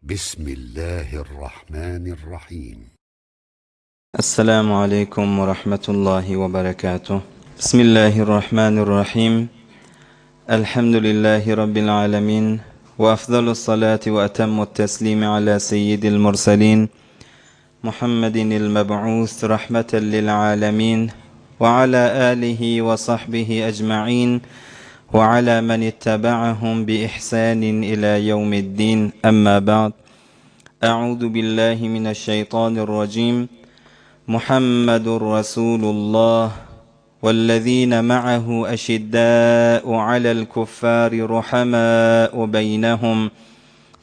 Bismillahirrahmanirrahim. Esselamu aleýkum we rahmetullahi we berekatuh. Bismillahirrahmanirrahim. Elhamdülillahi Rabbil alemin. We afdalus salati we etemmut teslimi ala seyyidil murselin. Muhammedinil meb'us rahmeten lil alemin. We ala alihi we sahbihi ecma'in. We ala men ittaba'ahum bi ihsanin ila yevmiddin. Emma ba'd. أعوذ بالله من الشيطان الرجيم محمد رسول الله والذين معه أشداء على الكفار رحماء بينهم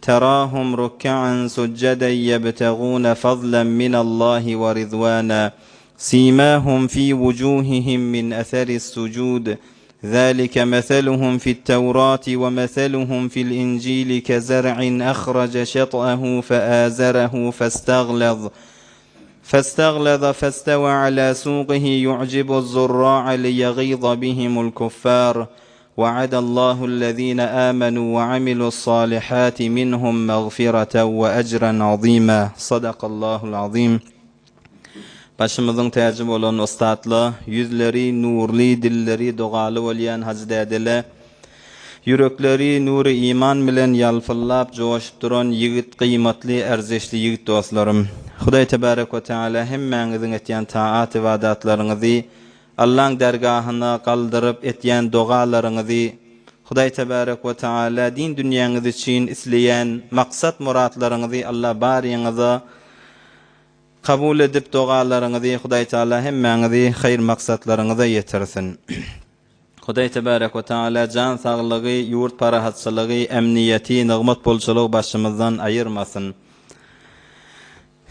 تراهم ركعا سجدا يبتغون فضلا من الله ورضوانا سيماهم في وجوههم من أثر السجود ذلك مثلهم في التوراة ومثلهم في الإنجيل كزرع أخرج شطأه فآزره فاستغلظ فاستغلظ فاستوى على سوقه يعجب الزراع ليغيظ بهم الكفار وعد الله الذين آمنوا وعملوا الصالحات منهم مغفرة وأجرا عظيما صدق الله العظيم Başymyzyň täji bolan ussatla, ýüzleri nurly, dilleri dogaly bolýan hajy dädele, ýürekleri nury iman bilen ýalpyldap joşup duran ýigit gyýmatly, ärzeşli ýigit dostlarym! Hudaý tebarek we teala hemmäňiziň etýän taat-ybadatlaryňyzy Allaň dergahyna galdyryp etýän dogalaryňyzy Hudaý tebarek we teala din dünýäňiz üçin isleýän maksat-myratlaryňyzy Alla baryňyza Kabul edip dogalaryňyzy Hudaý Taala hemmäňizi haýyr maksatlaryňyza ýetirsin. Hudaý Tebarek we Taala jan saglygy, ýurt parahatçylygy, emniýeti, nygmat bolçulygy başymyzdan aýyrmasyn.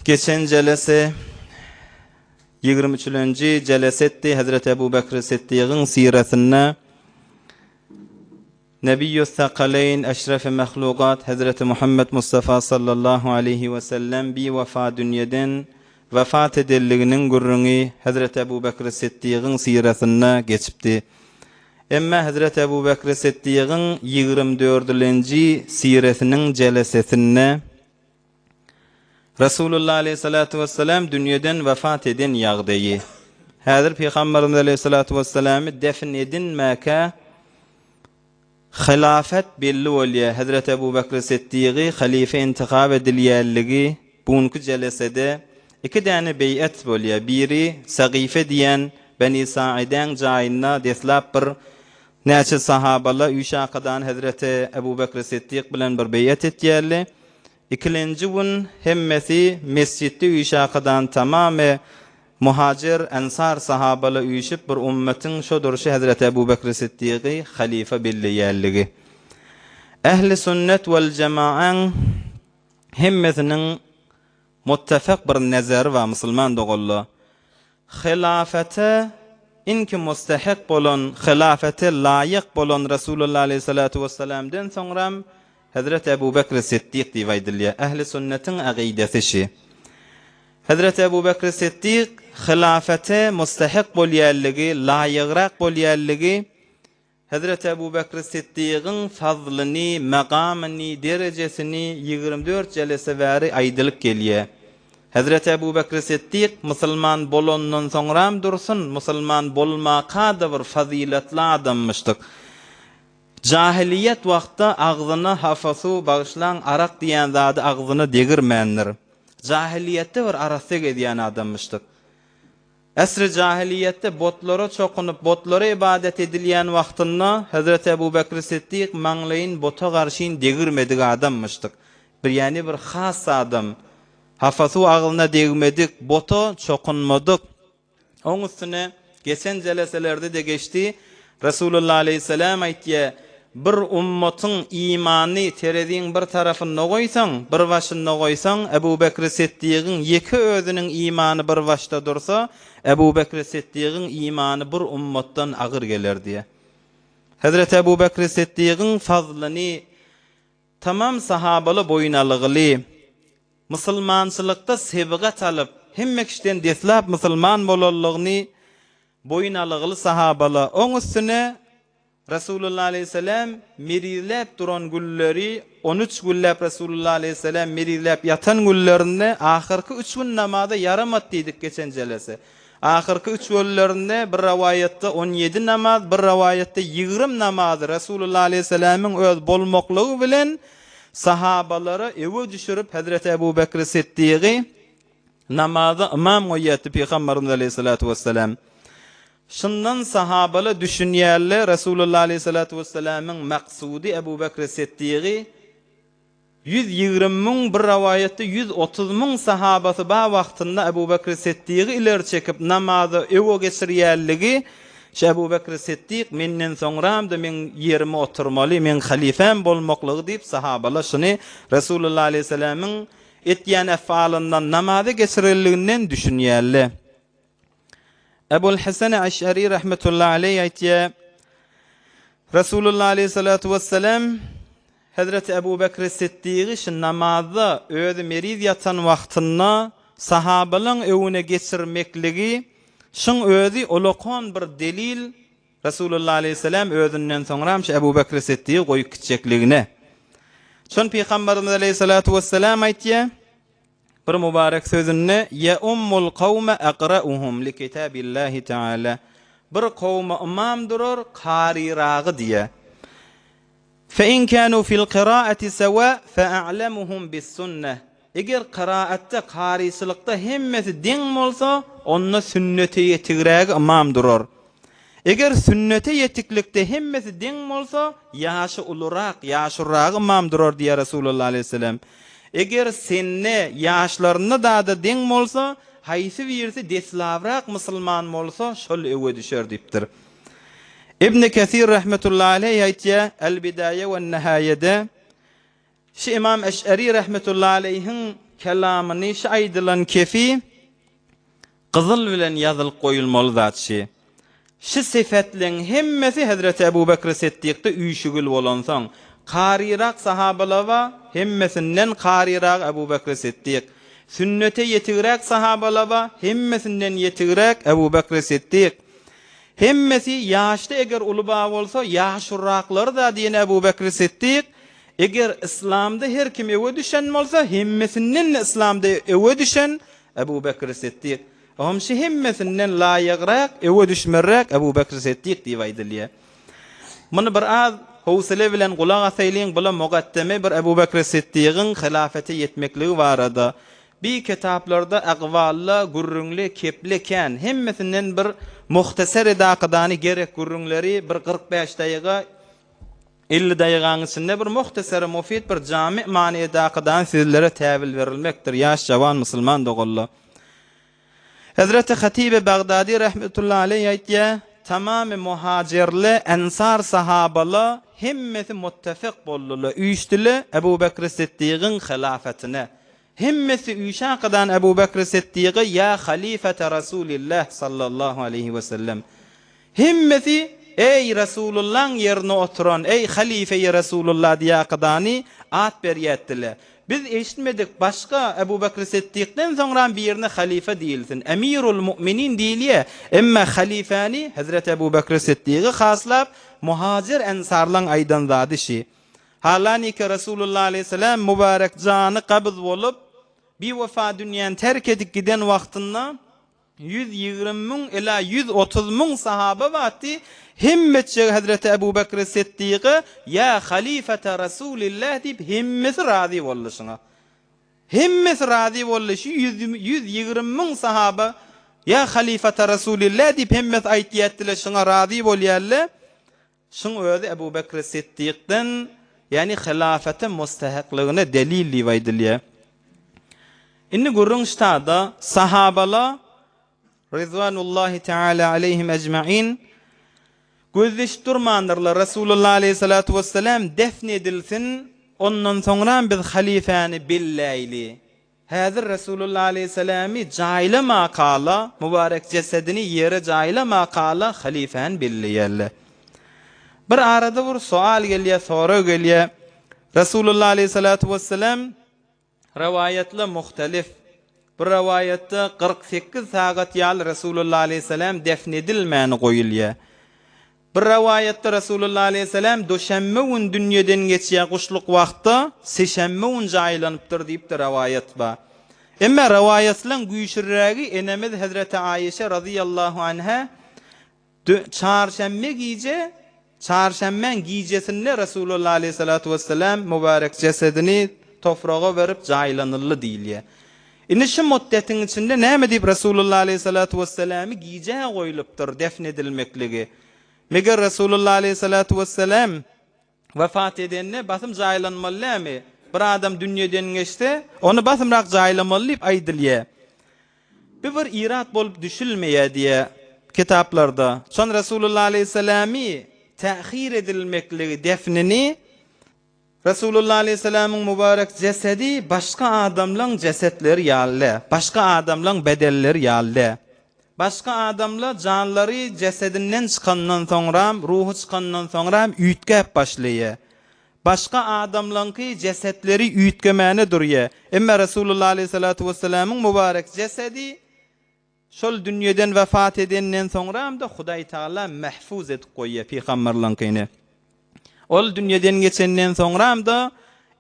Geçen jelese ýigrimi üçülenji jelesetdi Hezreti Ebu Bekri Siddigyň siresinde Nebiýus-Sakaleýn, eşrefi mehlugat Hezreti Muhammet Mustafa sallallahu aleýhi we sellem biwefa dünýeden wefat edenliginiň gürrüňi Hezreti Ebu Bekri Siddigyň syratynda geçipdi. Emma Hezreti Ebu Bekri Siddigyň ýigrim dördülenji syratynyň jelesesinde Resulullah aleýhissalatu wessalam dünýeden wefat eden ýagdaýy. Häzir Pygamberimiz aleýhissalatu wessalamy defn edinmäkä hylafet belli bolýar. Hezreti Ebu Bekri Siddigy halyfa intihap edilýänligi bu günki jelesede iki däne beýet bolýar. Biri Sagyfe diýen Beni Saidäň jaýynda deslap bir näçe sahabalar üýşakadan Hezreti Ebu Bekri Siddik bilen bir beýet etýärler. Ikilenji gün hemmesi mesjitde üýşakadan tamamy muhajir, ensar sahabalar üýşüp bir ummetiň şo durşy Hezreti Ebu Bekri Siddigy halyfa belleýänligi. Ehli sünnet wel jemaaň hemmesiniň muttefak bir nezeri bar musulman doganlar. Hylafete inki mustahak bolan, hylafete laýyk bolan Resulullah aleýhissalatu wessalamdan soňram Hezreti Ebu Bekri Siddik diýip aýdylýar. Ehli sünnetiň agydasy şi. Hezreti Ebu Bekri Siddik hylafete mustahak bolýanlygy, laýygrak bolýanlygy Hezreti Ebu Bekri Siddigiň fazlyny, magamyny, derejesini 24 jelese bäri aýdylyp gelýär. Hezreti Ebu Bekri Siddik musulman bolandan soňram dursun, musulman bolmaka-da bir fazylatly adammyşdyk. Jahylyýet wagtda agzyna hapa suw, bagyşlaň, arak diýen zady agzyna degirmändir. Jahylyýetde bir arassa gezýän adammyşdyk. Esri jahylyýetde botlara çokunyp, botlara ybadat edilýän wagtynda Hezreti Ebu Bekri Siddik maňlaýyn bota garşyn degirmedik adammyşdyk. Bir ýany bir has adam. Hapa suw agzyna degmedik, bota çokunmadyk. Oň üstüne geçen jeleselerde-de geçdi, Resulullah aleýhissalam aýtýar, Bir ummatyň imanyny tereziň bir tarapynda goýsaň, bir başynda goýsaň, Ebu Bekri Siddigiň ýeke özüniň imany bir başda dursa, Ebu Bekri Siddigiň imany bir ummatdan agyr geler diýýär. Hezreti Ebu Bekri Siddigiň fazlyny tamam sahabaly boýun algyly, musulmançylykda sebgat alyp, hemme kişiden deslap musulman bolanlygyny boýun algyly sahabala, oň üstüne Resulullah aleýhissalam merizläp duran gülleri. On üç günläp Resulullah aleýhissalam merizläp ýatan günlerinde ahyrky üç gün namaza ýaramat diýdik geçen jelese. Ahyrky üç günlerinde bir rowaýatda on ýedi namaz, bir rowaýatda ýigrimi namazy Resulullah aleýhissalamyň öz bolmaklygy bilen sahabalara öwe düşürip Hezreti Ebu Bekri Siddigy namaza ymam goýýardy Pygamberimiz aleýhissalatu wessalam. Şundan sahabalar düşünýärler, Resulullah aleýhissalatu wessalamyň maksudy Ebu Bekri Siddigy 120 müň, bir rowaýatda 130 müň sahabasy bar wagtynda Ebu Bekri Siddigy ileri çekip namaza öwe geçirýänligi, şu Ebu Bekri Siddik menden soňram-da meň ýerime oturmaly, meň halyfam bolmaklygy diýip sahabalar şuny Resulullah aleýhissalamyň etýän efalyndan, namaza geçirenliginden düşünýärler. Ebul Hasan Eş'ari rahmetullahi aleýh aýtýar, Resulullah aleýhissalatu wessalam Hezreti Ebu Bekri Siddigy şu namazda özi meriz ýatan wagtynda sahabalaň öwüne geçirmekligi şuň özi ulakan bir delil Resulullah aleýhissalam özünden soňram şu Ebu Bekri Siddigy goýup gitjekligine. Şon Pygamberimiz aleýhissalatu wessalam aýtýar, Bir mübarek sözünde, Ýeummul kawme akrauhum li kitabillahi teala, Bir kowuma ymam durar karyragy diýýär. Fe in kanu fil kiraati sewa fe a'lemuhum bis sunneh, Eger kyraatda, karyçylykda hemmesi deň bolsa, onda sünnete ýetigrägi ymam durar. Eger sünnete ýetiklikde hemmesi deň bolsa, ýaşy ulurak, ýaşulragy ymam durar diýýär Resulullah aleýhissalam. Eger sende, ýaşlarynda dada deň bolsa, haýsy birisi deslabrak musulman bolsa, şol öwe düşer diýipdir. Ibn Kesir rahmetullahi aleýh aýtýar, El-Bidaýe we'n-Nihaýede, Şu Ymam Eş'eri rahmetullahi aleýhiň kelamyny, şu aýdylan kefi gyzyl bilen ýazylyp goýulmaly zat şi. Şi sypatlaň hemmesi Hezreti Ebu Bekri Siddiqde üýşügil bolansoň, karyrak sahabalar bar, hemmesinden karyragy Ebu Bekri Siddiq. Sünnete ýetigräk sahabalar bar, hemmesinden ýetigräk Ebu Bekri Siddiq. Hemmesi ýaşda eger uly bar bolsa, ýaşuraklary-da diýen Ebu Bekri Siddiq, Eger yslamda her kim öwe düşen bolsa, hemmesinden-de yslamda öwe düşen Ebu Bekr Siddik. Oňşy hemmesinden laýygrak, öwe düşmerräk Ebu Bekr Siddik diýip aýdylýar. Muny bir az howsele bilen gulak asaýlyň, bula mugaddeme bir Ebu Bekr Siddigiň hylafete ýetmekligi barada. Bi kitaplarda agwally, gürrüňli, kepli kän. Hemmesinden bir muhtasar edakydany gerek gürrüňleri bir 45 daýyga 50 daýygaň içinde bir muhteseri mufid bir jamy manydakydan sizlere täwil berilmekdir, ýaş jawan musulman doganlar. Hezreti Hatibi Bagdadi rahmetullahi aleýh aýtýar, Tamamy muhajirle, ensar sahabala hemmesi muttefik boldular, üýşdüler Ebu Bekri Siddigiň hylafetine. Hemmesi üýşäkadan Ebu Bekri Siddiga ýa halifete Rasulillah sallallahu aleýhi we sellem. Hemmesi Eý Resulullaň ýerine oturan, eý halifeýi Resulullah diýäkadany at berýätdile. Biz eşitmedik başga Ebu Bekri Siddikden soňram birine halife diýilsin. Emirul mu'minin diýilýä. Emma halifäni Hezreti Ebu Bekri Siddigi haslap muhajir ensarlaň aýdan zady şi. Halaniki Resulullah aleýhissalam mübarek jany gabyz bolup, biwefa dünýäni terk edip giden wagtynda 120 müň ila 130 müň sahaba bardy, hemmeçjegi Hezreti Ebu Bekri Siddiga Ýa halifete Resulillah diýip hemmesi razy boldy şuňa. Hemmesi razy boldy şu 120 müň sahaba Ýa halifete Resulillah diýip hemmesi aýtýardylar şuňa razy bolýarlar. Şuň özi Ebu Bekri Siddikden, ýagny hylafete mustahaklygyna delil diýip aýdylýar. Indi gürrüň ştada, sahabala, Rizwanullahi teala aleýhim ejmain, gözleşip durmandyrlar, Resulullah aleýhissalatu wessalam defn edilsin, ondan soňram biz halyfäni belläýli. Häzir Resulullah aleýhissalamy jaýlamakala, mübarek jesedini ýere jaýlamakala halyfäni belleýärler. Bir arada bir soal gelýär, sorag gelýär. Resulullah aleýhissalatu wessalam rowaýatlar muhtelif. Bir rowaýatda 48 sagat ýaly Resulullah aleýhissalam defn edilmäni goýulýar. Bir rowaýatda Resulullah aleýhissalam duşenbe gün dünýeden geçýär guşluk wagtda, sişenbe gün jaýlanypdyr diýip-de rowaýat bar. Emma rowaýatlaryň güýçlürägi enemiz hezreti Aişe razyýallahu anha çarşenbe gije, çarşenbäň gijesinde Resulullah aleýhissalatu wessalam mübärek jesedini topraga berip jaýlanyldy diýilýär. Indi şu mutdetiň içinde näme diýip Resulullah aleýhissalatu wesselamy gijä goýlupdyr defn edilmekligi? Meger Resulullah aleýhissalatu wesselam wefat edende basym jaýlanmaly dälmi? Bir adam dünýeden geçse, ony basymrak jaýlamaly diýip aýdylýar. Bu bir irat bolup düşülmeýär diýýär kitaplarda. Şon Resulullah aleýhissalamy tähir edilmekligi defnini Resulullah aleýhissalamyň mübarek jesedi başga adamlaň jesetleri ýaly däl, başga adamlaň bedenleri ýaly däl. Başga adamla janlary jesedinden çykandan soňram, ruhy çykandan soňram üýtgäp başlaýar. Başga adamlaňky jesetleri üýtgemäne durýar. Emma Resulullah aleýhissalatu wessalamyň mübarek jesedi Şol dünýeden wefat edenden soňram-da Hudaý Tagala mähfuz edip goýýar pygamberleňkini. Ol dünýeden geçenden soňram-da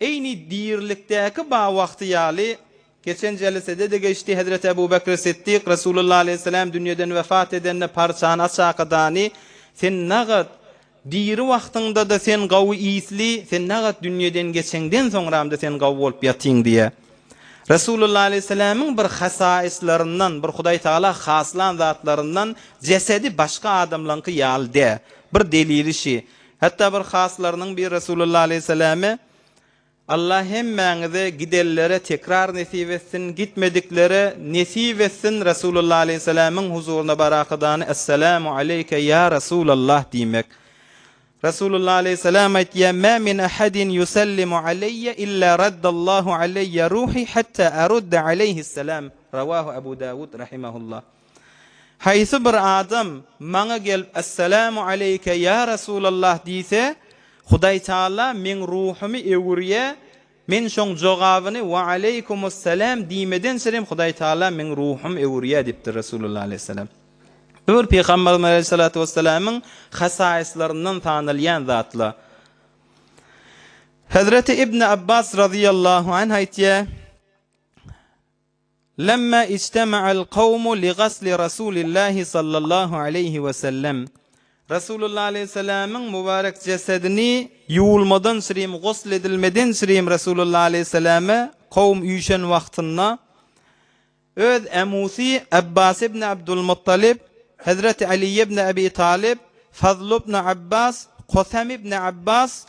eýni dirilikdäki ba wagty ýaly, geçen jelesede-de geçdi, Hezreti Ebu Bekr Siddik Resulullah aleýhissalam dünýeden wefat edende parçany açakadany, Sen nagat Diri wagtyňda-da sen gawy isli, sen nagat dünýeden geçeňden soňram-da sen gawy bolup ýatyň diýýär. Resulullah aleýhissalamyň bir hasaislaryndan, bir Hudaý Tagala haslan zatlaryndan jesedi başga adamlaňky ýaly dä. Bir delili şi. Hatda bir haslarynyň biri Resulullah aleýhissalame, Allah hemmäňize gidenlere tekrar nesip etsin, gitmediklere nesip etsin Resulullah aleýhissalamyň huzuryna barakydany Essalamu aleýke ýa Resulallah diýmek. Resulullah aleýhissalam aýtýar, Mä min ahadin ýusellimu aleýýe illa raddallahu aleýýe ruhi hatta arudda aleýhissalam. Rawahu Abu Dawud rahimahullah. Haýsy bir adam maňa gelip Essalamu aleýke ýa Resulallah diýse, Hudaý Taala meň ruhumy öwürýär, men şoň jogabyny Wa aleýkumussalam diýmeden çyrim Hudaý Taala meň ruhumy öwürýär diýipdir Resulullah aleýhissalam. Bu bir Pygamberimiz aleýhissalatu wessalamyň hasaislaryndan sanalýan zatlar. Hezreti Ibn Abbas razyýallahu anh aýtýar, Lemma ijtema'al kawmu li gasli Rasulillahi sallallahu aleýhi we sellem, Resulullah aleýhissalamyň mübarek jesedini ýuwulmadan çyrim, gusl edilmeden çyrim Resulullah aleýhissalama kowum üýşen wagtynda öz emusy Abbas ibn Abdulmuttalib, Hezreti Aly ibn Abi Talib, Fazl ibn Abbas, Kosem ibn Abbas,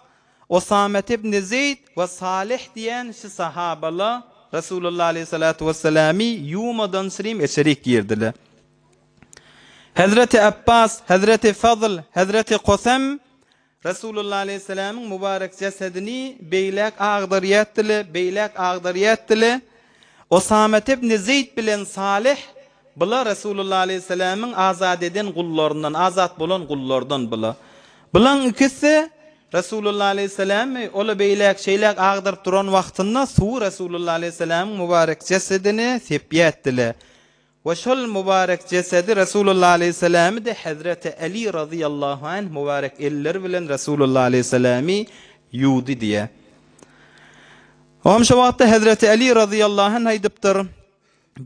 Osamet ibn Zeýd we Salyh diýen şu sahabala Resulullah aleýhissalatu wesselamy ýuwmadan srim içerik girdiler. Hezreti Apbas, Hezreti Fazl, Hezreti Kosem Resulullah aleýhissalamyň mübarek jesedini beýläk agdarýardylar, beýläk agdarýardylar. Osamet ibn Zeýd bilen Salyh Bular Resulullah aleýhissalamyň azat eden gullaryndan, azat bolan gullardan bular. Bulaň ikisi Resulullah aleýhissalamy ola beýläk, şeýläk agdaryp duran wagtynda suwy Resulullah aleýhissalamyň mübarek jesedine sepýärdiler. We şol mübarek jesedi Resulullah aleýhissalamy-da Hezreti Äli razyýallahu anh mübarek elleri bilen Resulullah aleýhissalamy ýuwdy diýýär. Oňam şo wagtda Hezreti Äli razyýallahu anh aýdypdyr,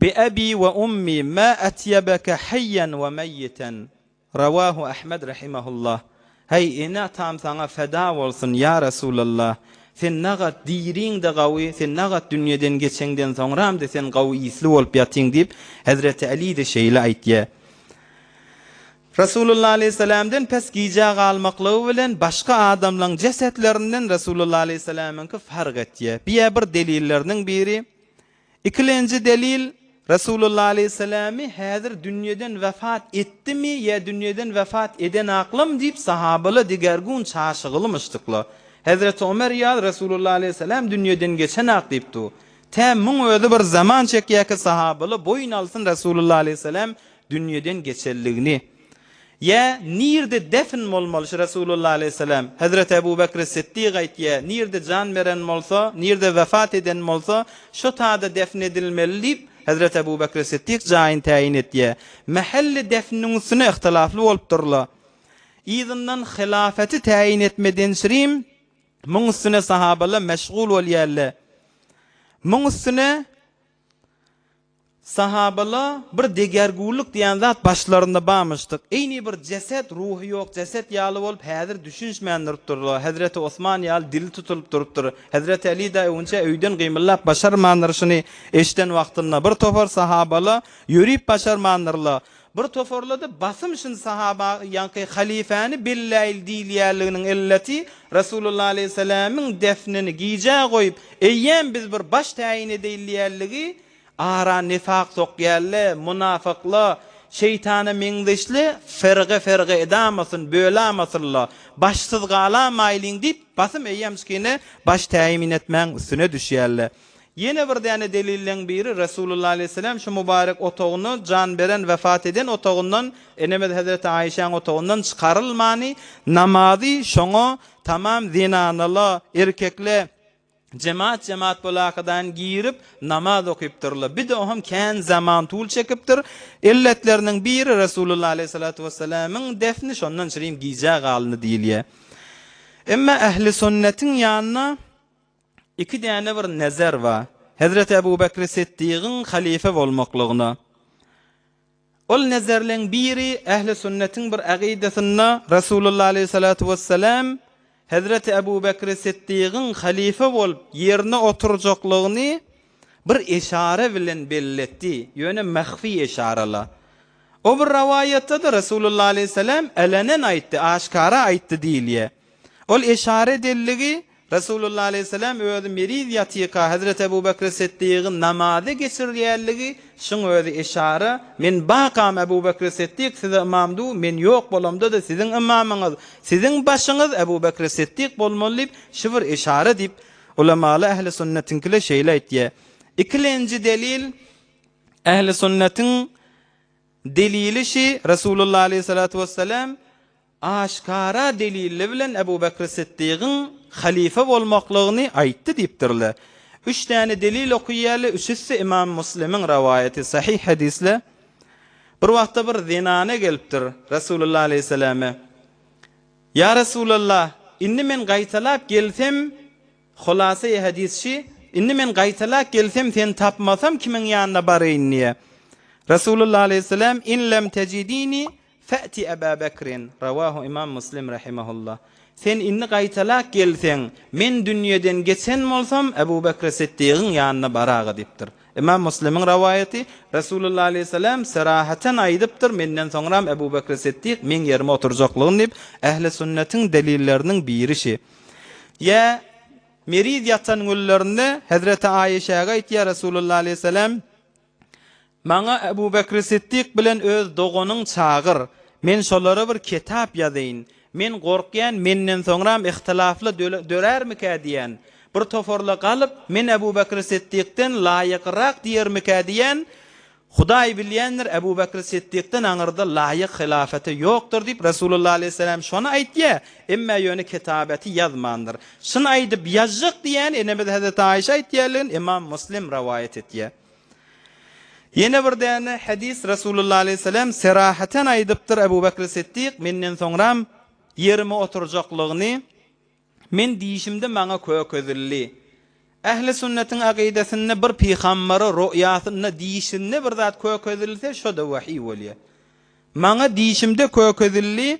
Bi abi we ummi ma atyabaka hayyan we meýýiten. Rawahu Ahmed rahimahullah. Häý, ene-atam saňa feda bolsun, ýa Resulallah! Sen nagat diriňde gawy, sen nagat dünýeden geçeňden soňram-da sen gawy ysly bolup ýatyň diýip, Hezreti Äli-de şeýle aýtýar. Resulullah aleýhissalamdan pes gijä galmaklygy bilen başga adamlaň jesetlerinden Resulullah aleýhissalamyňky fark etýär. Biýä bir delilleriniň biri, Ikilenji delil, Resulullah aleýhissalamy häzir dünýeden wefat etdimi ýa dünýeden wefat edenaklamy diýip sahabalar digergun çaşygylymyşdyklar. Hezreti Omer ýaz Resulullah aleýhissalam dünýeden geçenak diýip dur. Tä muň özi bir zaman çekýärki sahabalar boýun alsyn Resulullah aleýhissalam dünýeden geçenligini. Ýa nirde defn bolmaly şu Resulullah aleýhissalam? Hezreti Ebu Bekri Siddik aýtýar, nirde jan beren bolsa, nirde wefat eden bolsa, şo tada defn edilmeli diýip, Hezreti Ebu Bekri Siddik jaýyny täýin etýär. Mähelli defniň üstüne yhtylafly bolupdyrlar. Yzyndan hylafeti täýin etmedençirim muň üstüne sahabalar meşgul bolýarlar. Muň üstüne Sahabalar bir degerguwlyk diýen zat başlarynda barmyşdyk. Eýni bir jeset, ruhy ýok jeset ýaly bolup häzir düşünişmän durupdyrlar. Hezreti Osman ýaly dili tutulyp durupdyr. Hezreti Ali-de öwünçä öýden gymyldap başarmandyr şuny eşiden wagtynda. Bir topar sahabalar ýörüp başarmandyrlar. Bir toparlada basym şun sahaba ýaňky halyfäni belläýli diýilýänliginiň illeti Resulullah aleýhissalamyň defnini gijä goýup eýýäm biz bir baş täýin edeýli diýýänligi ara nifak sokýanle munafykla şeýtana meňzeşli ferge ferge edamasyn bölamasynla başsyz galamaýlyň diýip basym eýýäm şkine baş täýin etmäň üstüne düşýänle. Ýene bir däne delilleň biri Resulullah aleýhisselam şu mübarek otagyny jan beren wefat eden otagyndan enemiz hezreti Aişäň otagyndan çykarylmany namazy şoňa tamam zenanalar erkekler jemaat jemaat bolakadan girip namaz okypdyrlar bir de oham kän zaman tul çekipdir illetleriniň biri Resulullah aleýhissalatu wessalamyň defni şondan çirim gijä galyndy diýilýär. Emma ehli sünnetiň ýanyna Iki däne bir nezer bar. Hezreti Ebu Bekri Siddigiň halyfa bolmaklygyna. Ol nezerleň biri ähli sünnetiň bir agydasynda Resulullah aleýhissalatu wessalam Hezreti Ebu Bekri Siddigiň halyfa bolup ýerine oturjaklygyny bir eşara bilen belletdi, ýöne mahfi eşarala. O bir rawaýatda-da Resulullah aleýhissalam elenen aýtdy, aşkara aýtdy diýilýär. Ol eşara edelligi Resulullah aleýhissalam özi meriz ýatyka Hezreti Ebu Bekri Siddigy namaza geçirýänligi şuň özi eşara, men bakam Ebu Bekri Siddik size ymamdu, men ýok bolamda-da siziň ymamyňyz, siziň başyňyz Ebu Bekri Siddik bolmaly diýip, şu bir eşara diýip, ulamaly ähli sünnetiňkiler şeýle aýtýar. Ikilenji delil ähli sünnetiň delili şi Resulullah aleýhissalatu wessalam Aşgara delilli bilen Ebu Bekri Siddigiň halyfa bolmaklygyny aýtdy diýipdirler. Üç däne delil okyýaly, üçüsi Ymam Muslimiň rowaýaty, sahyh hadysle. Bir wagtda bir zenana gelipdir Resulullah aleýhissalame. Ýa Resulallah, indi men gaýtalap gelsem, Hulasaýy hadys şi, Indi men gaýtalap gelsem seni tapmasam kimiň ýanyna baraýyn diýýär. Resulullah aleýhissalam, In lem tejidini fe'ti Eba Bekrin, rawahu Imam Muslim rahimehullah. Sen indi gaýtalap gelseň, men dünýeden geçen bolsam Ebu Bekri Siddigiň ýanyna baraga diýipdir. Ymam Muslimiň rowaýaty, Resulullah aleýhissalam serahaten aýdypdyr, Menden soňram Ebu Bekri Siddik meň ýerime oturjaklygyny diýip, ähli sünnetiň delilleriniň biri şi. Ýa meriz ýatan günlerinde Hezreti Aýyşäge aýtýar Resulullah aleýhissalam, Maňa Ebu Bekri Siddik bilen öz doganyň çagyr, men şolara bir kitap ýazaýyn. Men gorkýan, menden soňram ihtilafly dörärmikä diýýän. Bir toparla galyp, men Ebu Bekri Siddikden laýykrak diýermikä diýýän. Hudaý bilýändir, Ebu Bekri Siddikden aňyrda laýyk hylafete ýokdur diýip, Resulullah aleýhissalam şony aýtýar, emmä ýöne kitabeti ýazmandyr. Şuny aýdyp ýazjak diýýän enemiz Hezreti Aýşa aýtýarlygyny Ymam Muslim rowaýat etýär. Ýene bir däne hadys Resulullah aleýhissalam serahaten aýdypdyr, Ebu Bekri Siddik menden soňram ýerime oturjaklygyny men diýşimde maňa kökezildi. Ähli sünnetiň akydasynda bir pygambere roýasynda diýşinde bir zat kökezilse şo-da wahiý bolýar. Maňa diýşimde kökezildi,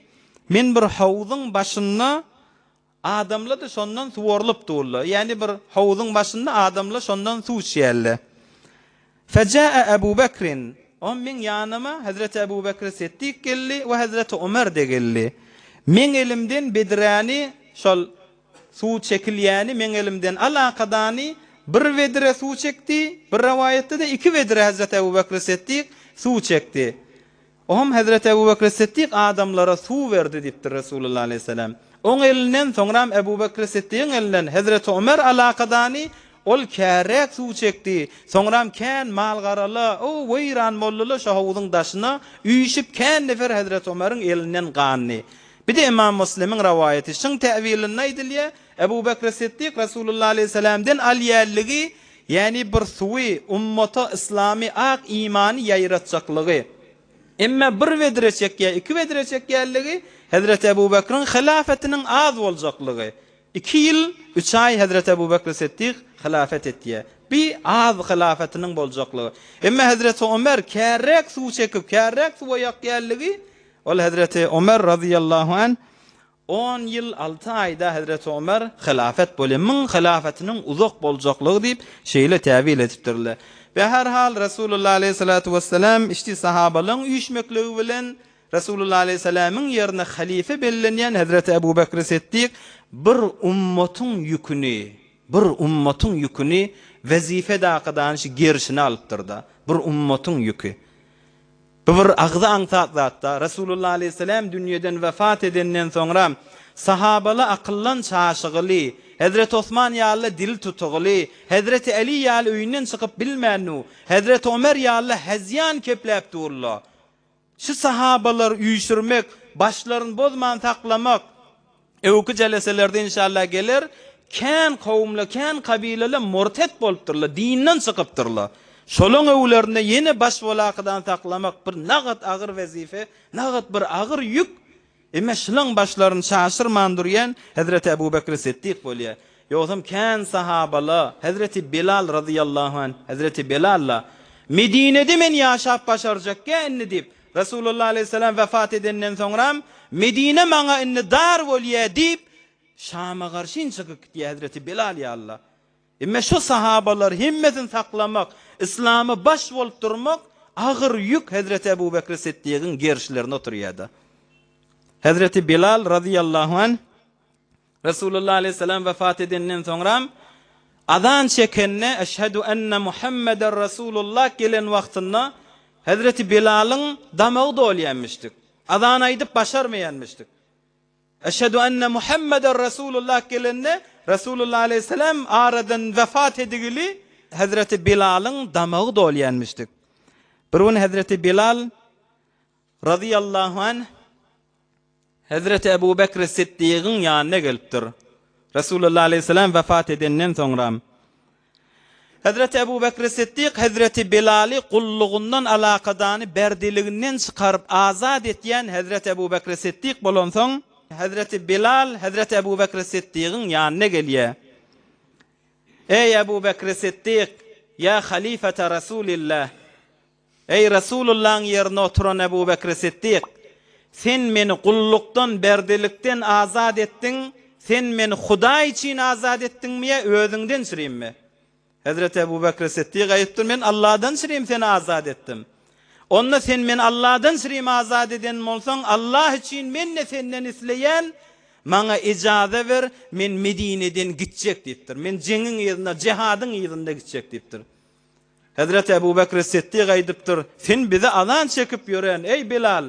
men bir howzuň başynda Adamlar-da şondan suwarylyp durlar. Ýagny bir howzuň başynda adamlar şondan suw içýärler. Fejaa Ebu Bekrin, O meň ýanyma Hezreti Ebu Bekri Siddik geldi we Hezreti Omer-de geldi. Meň elimden bedräni, şol suw çekilýäni meň elimden alakadany bir bedre suw çekdi, bir rowaýatda-da iki bedre Hezreti Ebu Bekri Siddik suw çekdi. Oňam Hezreti Ebu Bekri Siddik adamlara suw berdi diýipdir Resulullah aleýhissalam. Oň elinden, soňram Ebu Bekri Siddigiň elinden Hezreti Omer alakadany ol käräk suw çekdi. Soňram kän mal-garala, o weýran boldular şo howzuň daşyna üýşüp kän nefer Hezreti Omeriň elinden gandy. Bir-de Ymam Muslimiň rowaýaty. Şyň täwilinde aýdylýar, Ebu Bekri Siddik Resulullah aleýhissalamden alýanlygy, Ýagny bir suwy ummata yslamy ak imany ýaýratjaklygy. Emme bir bedre çekýär, iki bedre çekýänligi. Hezreti Ebu Bekriň hylafetiniň az boljaklygy. Iki ýyl, üç aý Hezreti Ebu Bekri Siddik hylafet etýär. Bi az hylafetiniň boljaklygy. Emma Hezreti Omer kärräk suw çekip, kärräk suwa ýakýanlygy, ol Hezreti Omer razyýallahu anh On ýyl alty aýda Hezreti Omer hylafet bolýar. Myň hylafetiniň uzak boljaklygy diýip, şeýle täwil edipdirler. Be-her hal, Resulullah aleýhissalatu wessalam içdi sahabalaryň üýşmekligi bilen Resulullah aleýhissalamyň ýerine halyfa bellenýän Hezreti Ebu Bekri Siddik bir ummatyň ýüküni, bir ummatyň ýüküni wezife dakydanyşy gerşine alypdyr-da. Bir ummatyň ýüki. Bu bir agzy aňsat zat-da. Resulullah aleýhissalam dünýeden wefat edenden soňra sahabaly akyldan çaşygyly, Hezreti Osman ýaly dili tutugyly, Hezreti Äli ýaly öýünden çykyp bilmännu, Hezreti Omer ýaly hezýan kepläp durla. Şu sahabalary üýşürmek, başlaryny bozman saklamak, Öwki jeleselerde inşallah geler, kän kowumla, kän kabilele murtet bolupdyrlar, dinden çykypdyrlar. Şolaň öwlerinde ýene baş bolakydan saklamak bir nagat agyr wezife, nagat bir agyr ýük. Emme şulaň başlaryny çaşyrman durýan Hezreti Ebu Bekri Siddik bolýar. Ýogsam kän sahabala, Hezreti Bilal razyýallahu anh, Hezreti Bilal-la, Medinede men ýaşap başarjakgä indi diýip, Resulullah aleýhissalam wefat edenden soňram, Medine maňa indi dar bolýa diýip, Şama garşyn çykyp gitýär Hezreti Bilal ýalylar. Emme şu sahabalary hemmesini saklamak, yslama baş bolup durmak agyr ýük Hezreti Ebu Bekri Siddigiň gerşlerine oturýardy. Hezreti Bilal razyýallahu anh Resulullah aleýhissalam wefat edenden soňram azan çekende Eşhedü enne Muhammeden Resulullah gelen wagtynda Hezreti Bilalyň damagy dolýanmyşdyk. Azan aýdyp başarmaýanmyşdyk. Eşhedü enne Muhammeden Resulullah gelende Resulullah aleýhissalam aradan wefat edigili Hezreti Bilalyň damagy dolýanmyşdyk. Bir gün Hezreti Bilal razyýallahu anh Hezreti Ebu Bekri Siddigiň ýanyna gelipdir. Resulullah aleýhissalam wefat edenden soňra. Hezreti Ebu Bekri Siddik Hezreti Bilaly gullugyndan alakadany berdiliginden çykaryp azat etýän Hezreti Ebu Bekri Siddik bolansoň, Hezreti Bilal Hezreti Ebu Bekri Siddigiň ýanyna gelýär. Eý Ebu Bekri Siddik, ýa halifete Resulillah! Eý, Resulullahyň ýerinde oturan Ebu Bekri Siddik! Sen meni gullukdan, berdilikden azat etdiň, sen meni Hudaý üçin azat etdiňmi ýa özüňden çürimmi? Hezreti Ebu Bekri Siddik aýdypdyr, Men Allahdan çürim seni azat etdim. Onda sen meni Allahdan çürim azat eden bolsaň, Allah üçin men-de senden isleýän, maňa ijaza ber, men Medineden gitjek diýipdir. Men jeňiň yzynda, jihadyň yzynda gitjek diýipdir. Hezreti Ebu Bekri Siddik aýdypdyr, Sen bize azan çekip ýören, eý, Bilal!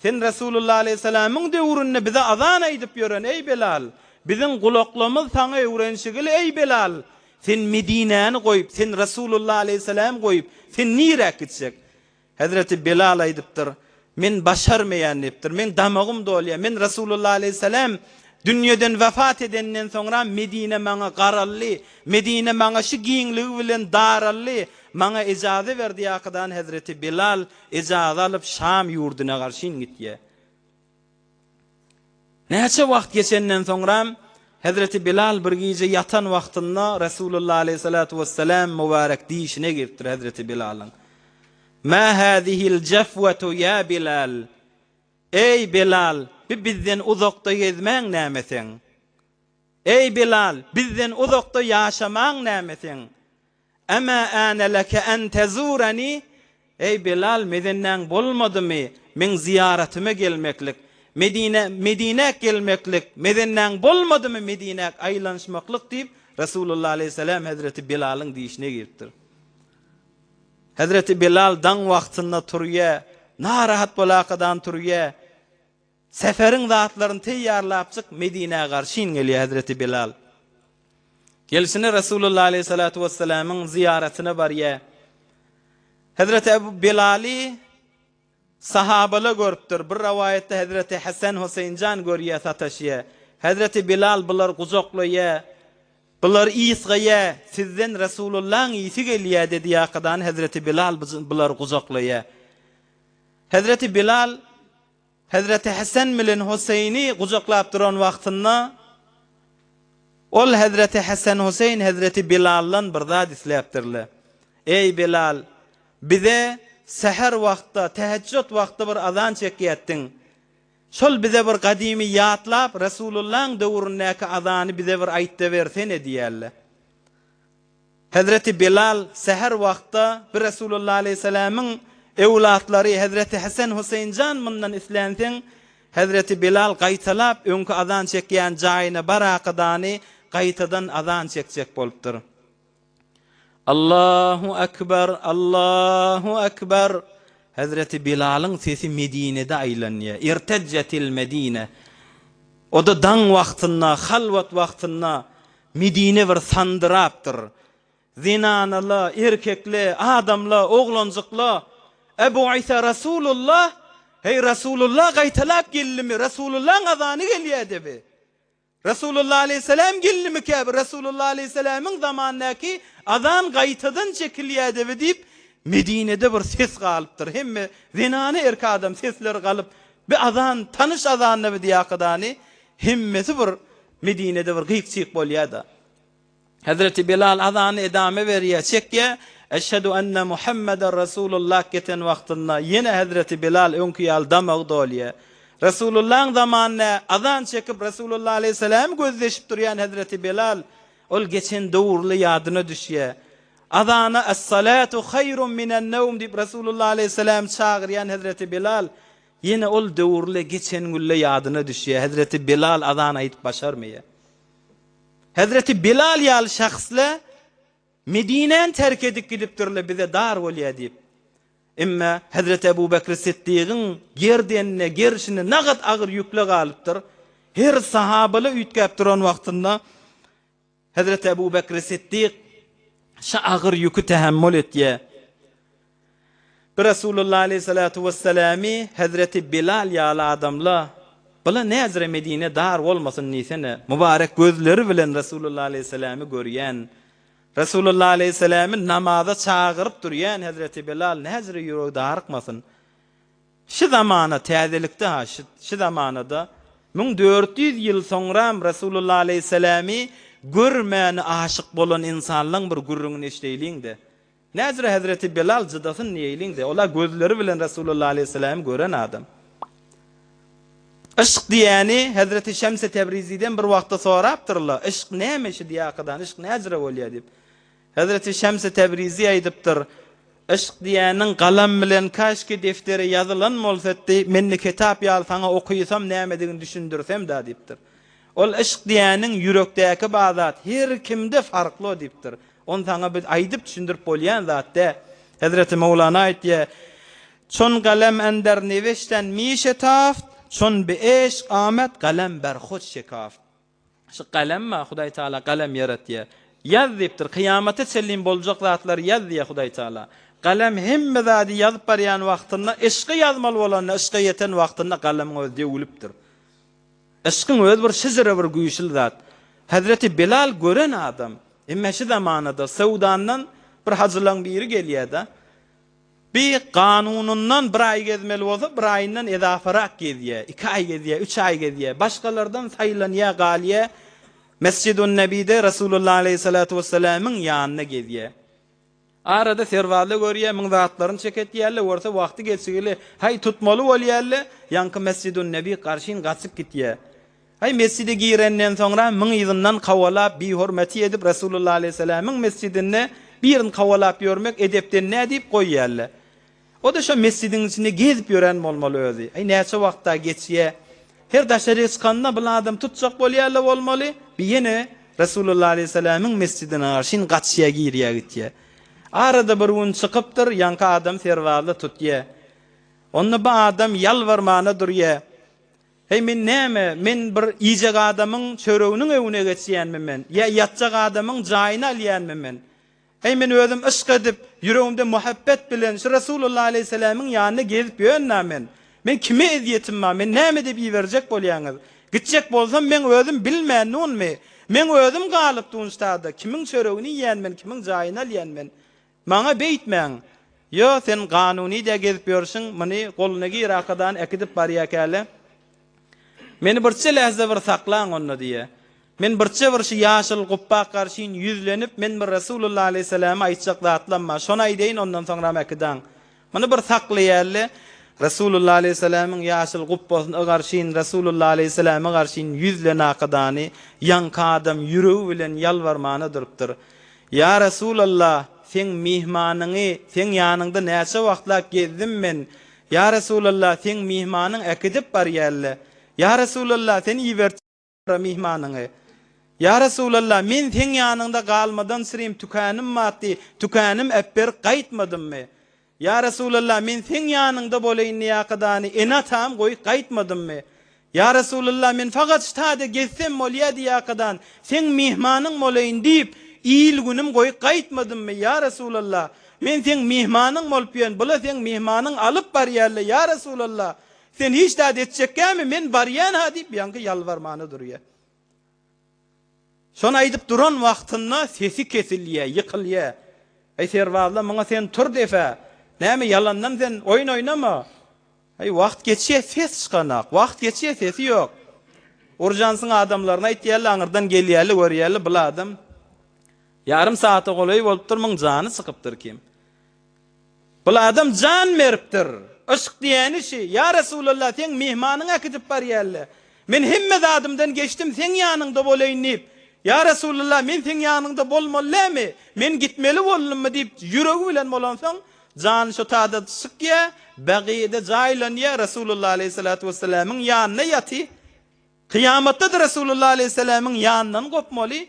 Sen Resulullah aleýhissalamyň döwründe bize azan aýdyp ýören, eý, Bilal! Biziň gulaklarymyz saňa öwrenşigili, eý, Bilal! Sen Medinäni goýup, sen Resulullah aleýhissalamy goýup, sen niräk gitjek? Hezreti Bilal aýdypdyr, Men başarmaýan diýipdir. Meň damagym dolýar. Men Resulullah aleýhissalam dünýeden wefat edenden soňra Medine maňa garaldy. Medine maňa şu giňligi bilen daraldy. Maňa ejaza ber diýakadan Hezreti Bilal ejaza alyp Şam ýurduna garşyn gitýär. Näçe wagt geçenden soňram Hezreti Bilal bir gije ýatan wagtynda Resulullah aleýhissalatu wessalam mübärek dişine giripdir Hezreti Bilalyň. Mä hâzihil jefwetu ýa Bilal? Eý, Bilal, bi bizden uzakda gezmäň näme seň? Eý, Bilal, bizden uzakda ýaşamaň näme seň? Emâ âne leke en tezûreni, Eý, Bilal, mezennäň bolmadymy, meň zyýaratyma gelmeklik, Medinä, Medinäk gelmeklik, mezennäň bolmadymy Medinäk aýlanyşmaklyk diýip, Resulullah aleýhissalam hezreti Bilalyň dişine giripdir. Hezreti Bilal daň wagtynda turýa, narahat bolakadan turýa. Seferiň zatlaryny teýýarlapjyk Medinä garşyn gelýär hezreti Bilal. Gelşine Resulullah aleýhissalatu wessalamyň zyýaratyna barýar. Hezreti Ebu Bilaly sahabala görüpdir. Bir rowaýatda hezreti Hasan Huseýnjan görýär, sataşýar. Hezreti Bilal bulary gujaklaýar. Bular ysgaýar, sizden Resulullahyň ysy gelýär dedi ýakadan hezreti Bilal bulary gujaklaýar. Hezreti Bilal. Hezreti Hesen bilen Huseýni gujaklap duran wagtynda, ol Hezreti Hesen Huseýn Hezreti Bilaldan bir zat isläpdirler. Eý, Bilal, bize säher wagtda, tehejjüt wagtda bir azan çekýärdiň. Şol bize bir gadymy ýatlap, Resulullaň döwründäki azany bize bir aýtda bersene diýýärler. Hezreti Bilal säher wagtda bir Resulullah aleýhissalamyň öwlatlary Hezreti Hesen Huseýnjan mundan islänseň, Hezreti Bilal gaýtalap öňki azan çekýän jaýyna barakadany gaýtadan azan çekjek bolupdyr. Allahu Ekber, Allahu Ekber! Hezreti Bilalyň sesi Medinede aýlanýar. Irtejjetil Medine. O-da daň wagtynda, halwat wagtynda Medine bir sandyrapdyr. Zenanaly, erkekli, adamly, oglanjykly, Ebu Isa Rasulullah, Heý, Rasulullah gaýtalap geldimi? Rasulullaň azany gelýär-de bi. Resulullah aleýhissalam geldimikä bi? Resulullah aleýhissalamyň zamanyndaky azan gaýtadan çekilýär-de bi diýip, Medinede bir ses galypdyr. Hemme zenany, erkek adam sesleri galyp, Bi azan tanyş azan-da bi diýakadany hemmesi bir Medinede bir gyk-çyk bolýa-da. Hezreti Bilal azany edame berýär, çekýär, Eşhedü enne Muhammeden Resulullah geten wagtynda ýene hezreti Bilal öňki ýaly damagy dolýar. Resulullahyň zamanynda azan çekip Resulullah aleýhissalamy gözleşip durýan hezreti Bilal ol geçen döwürli ýadyna düşýär. Azana Es-salatu haýrun minen-newm diýip Resulullah aleýhissalamy çagyrýan hezreti Bilal Ýene ol döwürle geçen günle ýadyna düşýär, hezreti Bilal azan aýdyp başarmaýar. Hezreti Bilal ýaly şahsle Medinäni terk edip gidipdirle bize dar bolýar diýip. Emme hezreti Ebu Bekri Siddigiň gerdenine, gerşine nagat agyr ýükle galypdyr. Her sahabaly üýtgäp duran wagtynda Hezreti Ebu Bekri Siddik şa agyr ýüki tähemmül etýär. Bir Resulullah aleýhissalatu wesselamy hezreti Bilal ýaly adamla, Bula näzire Medine dar bolmasyn diýsene, mübarek gözleri bilen Resulullah aleýhissalamy görýän, Resulullah aleýhissalamy namaza çagyryp durýan hezreti Bilal näzire ýüregi darykmasyn. Şi zamana täzelikde-ha şi zamanada 1400 ýyl soňram Resulullah aleýhissalamy görmäni aşyk bolan ynsanlaň bir gürrüňini eşdeýliň-de. Näzire hezreti Bilal jydasyn diýeýliň-de, ol-a gözleri bilen Resulullah aleýhissalamy gören adam. Yşk diýýäni hezreti Şemsi Tebriziden bir wagtda sorapdyrlar, Yşk näme şi diýakadan, yşk näzire bolýar diýip. Hezreti Şemsi Tebrizi aýdypdyr, Yşk diýýäniň galam bilen kaşki deftere ýazylan bolsatdy, men-de kitap ýaly saňa okysam nämedigini düşündirsem-dä diýipdir. Ol yşk diýýäniň ýürekdäki bar zat, her kimde farkly diýipdir. Ony saňa biz aýdyp düşündirip bolýan zat dä. Hezreti Mowlana aýtýar, Çon galem ender neweşten mişetaft, çon bi eşk amet galem ber hud şekaft. Şu galem bar, Hudaý Taala galem ýaratýar. Ýaz diýipdir, kyýamata çenli boljak zatlary ýaz diýýär Hudaý Taala. Galem hemme zady ýazyp barýan wagtynda, yşky ýazmaly bolanda, yşka ýeten wagtynda galemiň özi döwülipdir. Yşkyň özi bir şyjyra bir güýçli zat. Hezreti Bilal gören adam. Emme şu zamanada Söwdandan bir hajylaň biri gelýär-de. Bi kanunyndan bir aý gezmeli bolsa, bir aýyndan ezaparak gezýär. Iki aý gezýär, üç aý gezýär. Başgalardan saýlanýar, galýar. Mesjidun-Nebide Resulullah aleýhissalatu wessalamyň ýanynda gezýär. Arada serbazlar görýär, muň zatlaryny çeketýärler, görse wagty geçigeli, haý tutmaly bolýarlar, ýaňky Mesjidun-Nebi garşyn gaçyp gitýär. Haý mesjide girenden soňra muň yzyndan kowalap, bihormeti edip Resulullah aleýhissalamyň mesjidinde birini kowalap ýörmek edepden nä diýip goýýarlar. O-da şo mesjidiň içinde gezip ýören bolmaly özi. Aý näçe wagt-da geçýä. Her daşaryk çykanda bul adam tutjak bolýarlar bolmaly. Bi ýene Resulullah aleýhissalamyň mesjidine garşyn gaçýa girýä gitýä. Arada bir gün çykypdyr, ýaňky adam serbazly tutýa. Onda bu adam ýalbarmana durýa. Heý men näme, men bir iýjek adamyň çöreginiň öwüne geçýänmi men? Ýa ýatjak adamyň jaýyny alýanmy men? Heý men özüm yşk edip, ýüregimde muhabbet bilen şu Resulullah aleýhissalamyň ýanynda gezip ýörün-ä men. Men kime ezýetim bar, meni näme edip iberjek bolýaňyz? Gitjek bolsam meň özüm bilmän nunmy? Meň özüm galyp dunştada, kimiň çöregini iýýän men, kimiň jaýyny alýan men? Maňa beýtmäň! Ýo, sen kanuny-dä gezip ýörşüň, muny goluna gir arkadan äkidip barýakäle. Meni birçe lähze bir saklaň onda diýýä. Men birçe bir şu ýaşyl gupbak garşyn ýüzlenip, men bir Resulullah aleýhissalama aýtjak zatlam bar, şony aýdaýyn ondan soňram äkidaň. Muny bir saklaýaly. Resulullah aleýhissalamyň ýaşyl gupbasyny garşyn Resulullah aleýhissalama garşyn ýüzlen akydany ýaňky adam ýüregi bilen ýalbarmana durupdyr. Ýa Resulallah, seň myhmanyňy, seň ýanyňda näçe wagtlap gezdim men, Ýa Resulallah, seň myhmanyň äkidip barýalle. Ýa Resulallah, sen ibertjä myhmanyňy. Ýa Resulallah, men seň ýanyňda galmadan syrym tükänim batdy, tükänim äpberip gaýtmadymmy? Ýa Resulallah, men seň ýanyňda bolaýyn diýakadany ene-atam goýup gaýtmadymmy? Ýa Resulallah, men fakat ştada gezsem bolýa diýakadan, seň myhmanyň bolaýyn diýip, il-günüm goýup gaýtmadymmy, ýa Resulallah? Men seň myhmanyň bolup ýörün, bula seň myhmanyň alyp barýarla, ýa Resulallah! Sen hiç zat etjekkämi, men barýan-ha diýip, ýaňky ýalbarmana durýar. Şony aýdyp duran wagtynda sesi kesilýär, ýykylýar. Eý, serbazlar, muňa sen tur defe! Näme, ýalandan sen oýun oýnama! Eý, wagt geçýär, ses çykanak. Wagt geçýär, sesi ýok. Urjansyň adamlaryna aýtýarlar, aňyrdan gelýärler, görýärler, bul adam ýarym saata golaý bolupdyr, muň jany çykypdyr kim. Bul adam jan beripdir. Yşk diýeni şi. Ýa Resulallah, seň myhmanyňy äkidip barýarlar. Men hemme zadymdan geçdim, seň ýanyňda bolaýyn diýip. Ýa Resulallah, men seň ýanyňda bolmaly dälmi? Men gitmeli boldummy diýip, ýüregi bilen bolansoň, Jany şo tada çykýa, Bagyýede jaýlanýa, Resulullah aleýhissalatu wessalamyň ýanynda ýaty. Kyýamatda-da Resulullah aleýhissalamyň ýanyndan gopmaly.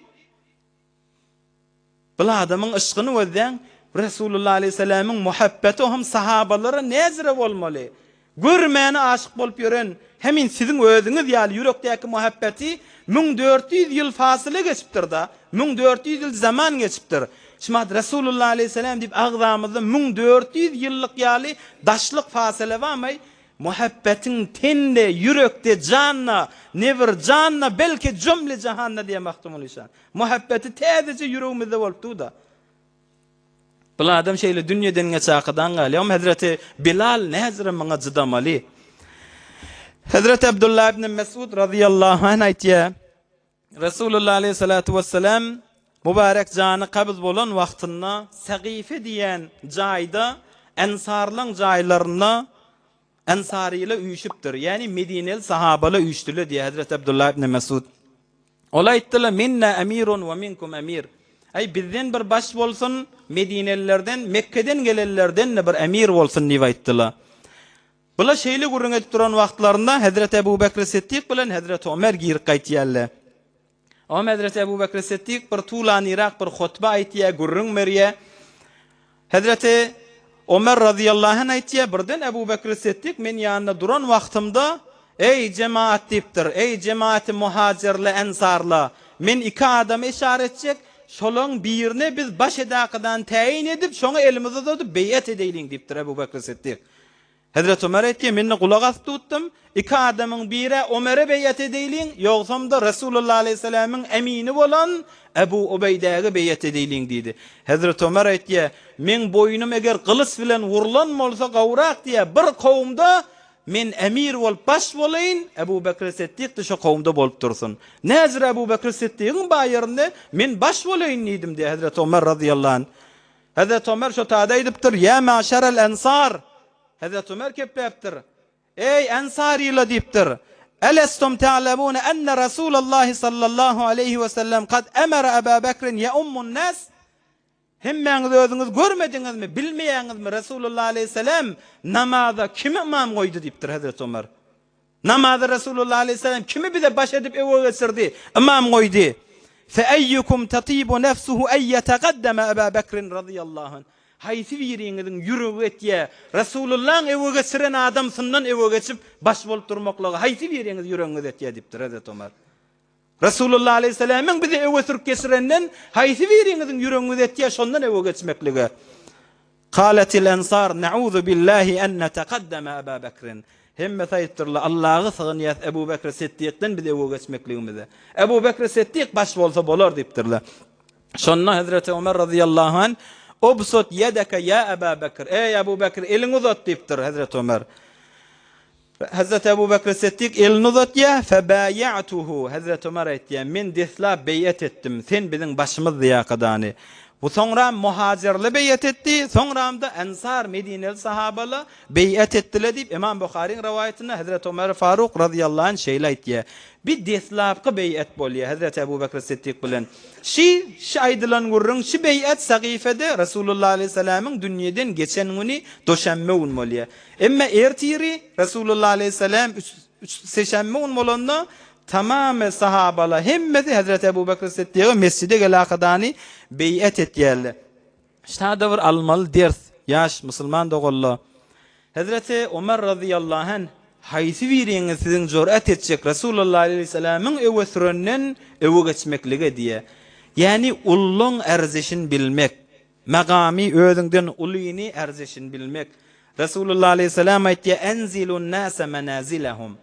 Bul adamyň yşkyny gözläň, Resulullah aleýhissalamyň muhabbeti hem sahabalara näzire bolmaly. Görmäne aşyk bolup ýören hemin siziň özüňiz ýaly ýürekdäki muhabbeti 1400 ýyl fasyla geçipdir-da, 1400 ýyl zaman geçipdir. Şumat Resulullah aleýhissalam diýip agzamyzda 1400 ýyllyk ýaly daşlyk fasyla barmaý, muhabbetiň tende, ýürekde, janda, ne bir janda, belki jümle jahanda diýýär Magtymguly şa. Muhabbeti täzeje ýüregimizde bolup dur-da. Bul adam şeýle dünýeden geç akydan galýar. Oňa Hezreti Bilal näzire muňa jydamaly. Hezreti Abdullah ibn Mesud razyýallahu anh aýtýar. Resulullah aleyhissalatu vesselam mübarek jany kabz bolan wagtynda Sagife diýen jaýda ensarlaň jaýlarynda Ensarylar üýşüpdir. Ýagny Medineli sahabalar üýşdüler diýýär Hezreti Abdullah ibn Mesud. Ol aýtdylar, Minna emirun we minkum emir. Aý, bizden bir baş bolsun, medinelilerden, Mekgeden gelenlerden-de bir emir bolsun diýip aýtdylar. Bular şeýle gürrüň edip duran wagtlarynda Hezreti Ebu Bekri Siddik bilen Hezreti Omer girip gaýtýarlar. Oňa Hezreti Ebu Bekri Siddik bir tulanyrak bir hutba aýtýar, gürrüň berýär. Hezreti Omer razyýallahu anh aýtýar, birden Ebu Bekri Siddik men ýanynda duran wagtymda, Eý, jemaat diýipdir, eý, jemaati muhajirle, ensarla, men iki adamy işara etjek, şolaň birine biz baş edakadan täýin edip, şoňa elimizi uzadyp beýat edeýliň diýipdir Ebu Bekri Siddik. Hezreti Ömer aýtýar, Men-de gulak asyp tutdum. Iki adamyň biri Omere beýat edeýliň, ýogsam-da Resulullah aleýhissalamyň emini bolan Ebu Ubeýdäge beýat edeýliň diýdi. Hezreti Ömer aýtýar, Meň boýnum eger gylyç bilen urlan bolsa gowrak diýýär, bir kowumda men emir bolup baş bolaýyn, Ebu Bekri Siddik-de şo kowumda bolup dursun. Näzir Ebu Bekri Siddigiň bar ýerinde men baş bolaýyn diýdim diýýär Hezreti Ömer razyýallahu anh. Hezreti Ömer şo tada aýdypdyr, Ýa maşerel ensar! Hezreti Ömer kepläpdir. Eý, ensarylar diýipdir. Elestum ta'lemune enne Rasulallahi sallallahu aleýhi we sellem kad emere Eba Bekrin yeummun nas? Hemmäňiz özüňiz görmediňizmi, bilmeýäňizmi Resulullah aleýhissalam namaza kimi ymam goýdy diýipdir Hezreti Ömer. Namazy Resulullah aleýhissalam kimi bize baş edip öwe geçirdi, ymam goýdy? Feeýýukum tatibu nefsuhu en ýetekaddeme Eba Bekrin razyýallahu anh. Haýsy biriňiziň ýüregi etýär, Resulullahyň öwe geçiren adamsyndan öwe geçip, baş bolup durmaklyga haýsy biriňiz ýüregiňiz etýär diýipdir Hezreti Omar. Resulullah aleýhissalamyň bize öwe sürüp geçirenden haýsy biriňiziň ýüregiňiz etýär şondan öwe geçmeklige? Kaletil ensar na'uzu billahi en netekaddeme Eba Bekrin. Hemmesi aýdypdyrlar, Allaha sygynýas Ebu Bekri Siddiqden biz öwe geçmekligimize. Ebu Bekri Siddik baş bolsa bolar diýipdirler. Şonda Hezreti Ömer razyýallahu anh. Ubsut ýedeke ýa Eba Bekr, Eý, Ebu Bekr, eliňi uzat diýipdir Hezreti Ömer. Hezreti Ebu Bekr Siddik elini uzatýar, Febaýa'tuhu, Hezreti Ömer aýtýar, Men deslap beýat etdim, sen biziň başymyz diýakadany. Bu soňram muhajirli beýat etdi, soňram-da ensar, medineli sahabala beýat etdiler diýip, Ymam Buharyň rowaýatynda Hezreti Ömer Faruk razyýallahu anh şeýle aýtýar. Bir deslapky beýat bolýar Hezreti Ebu Bekr Siddik bilen. Şi, şi aýdylan gürrüň, şi beýat Sagyfede Resulullah aleýhissalamyň dünýeden geçen güni doşenbe gün bolýar. Emma ertiri Resulullah aleýhissalam üç, seşenbe gün bolanda tamamy sahabalar hemmesi Hezreti Ebu Bekr Siddiga mesjide gelakadany beýat etýärler. Ştada bir almaly ders ýaş musulman doganlar. Hezreti Omar razyýallahu anh haýsy biriňiz siziň jürat etjek Resulullah aleýhissalamyň öwe sürenden öwe geçmeklige diýýär. Ýagny ullaň erzişini bilmek. Magamy özüňden ulyny erzişini bilmek. Resulullah aleýhissalam aýtýar, Enzilun nase menazilehum.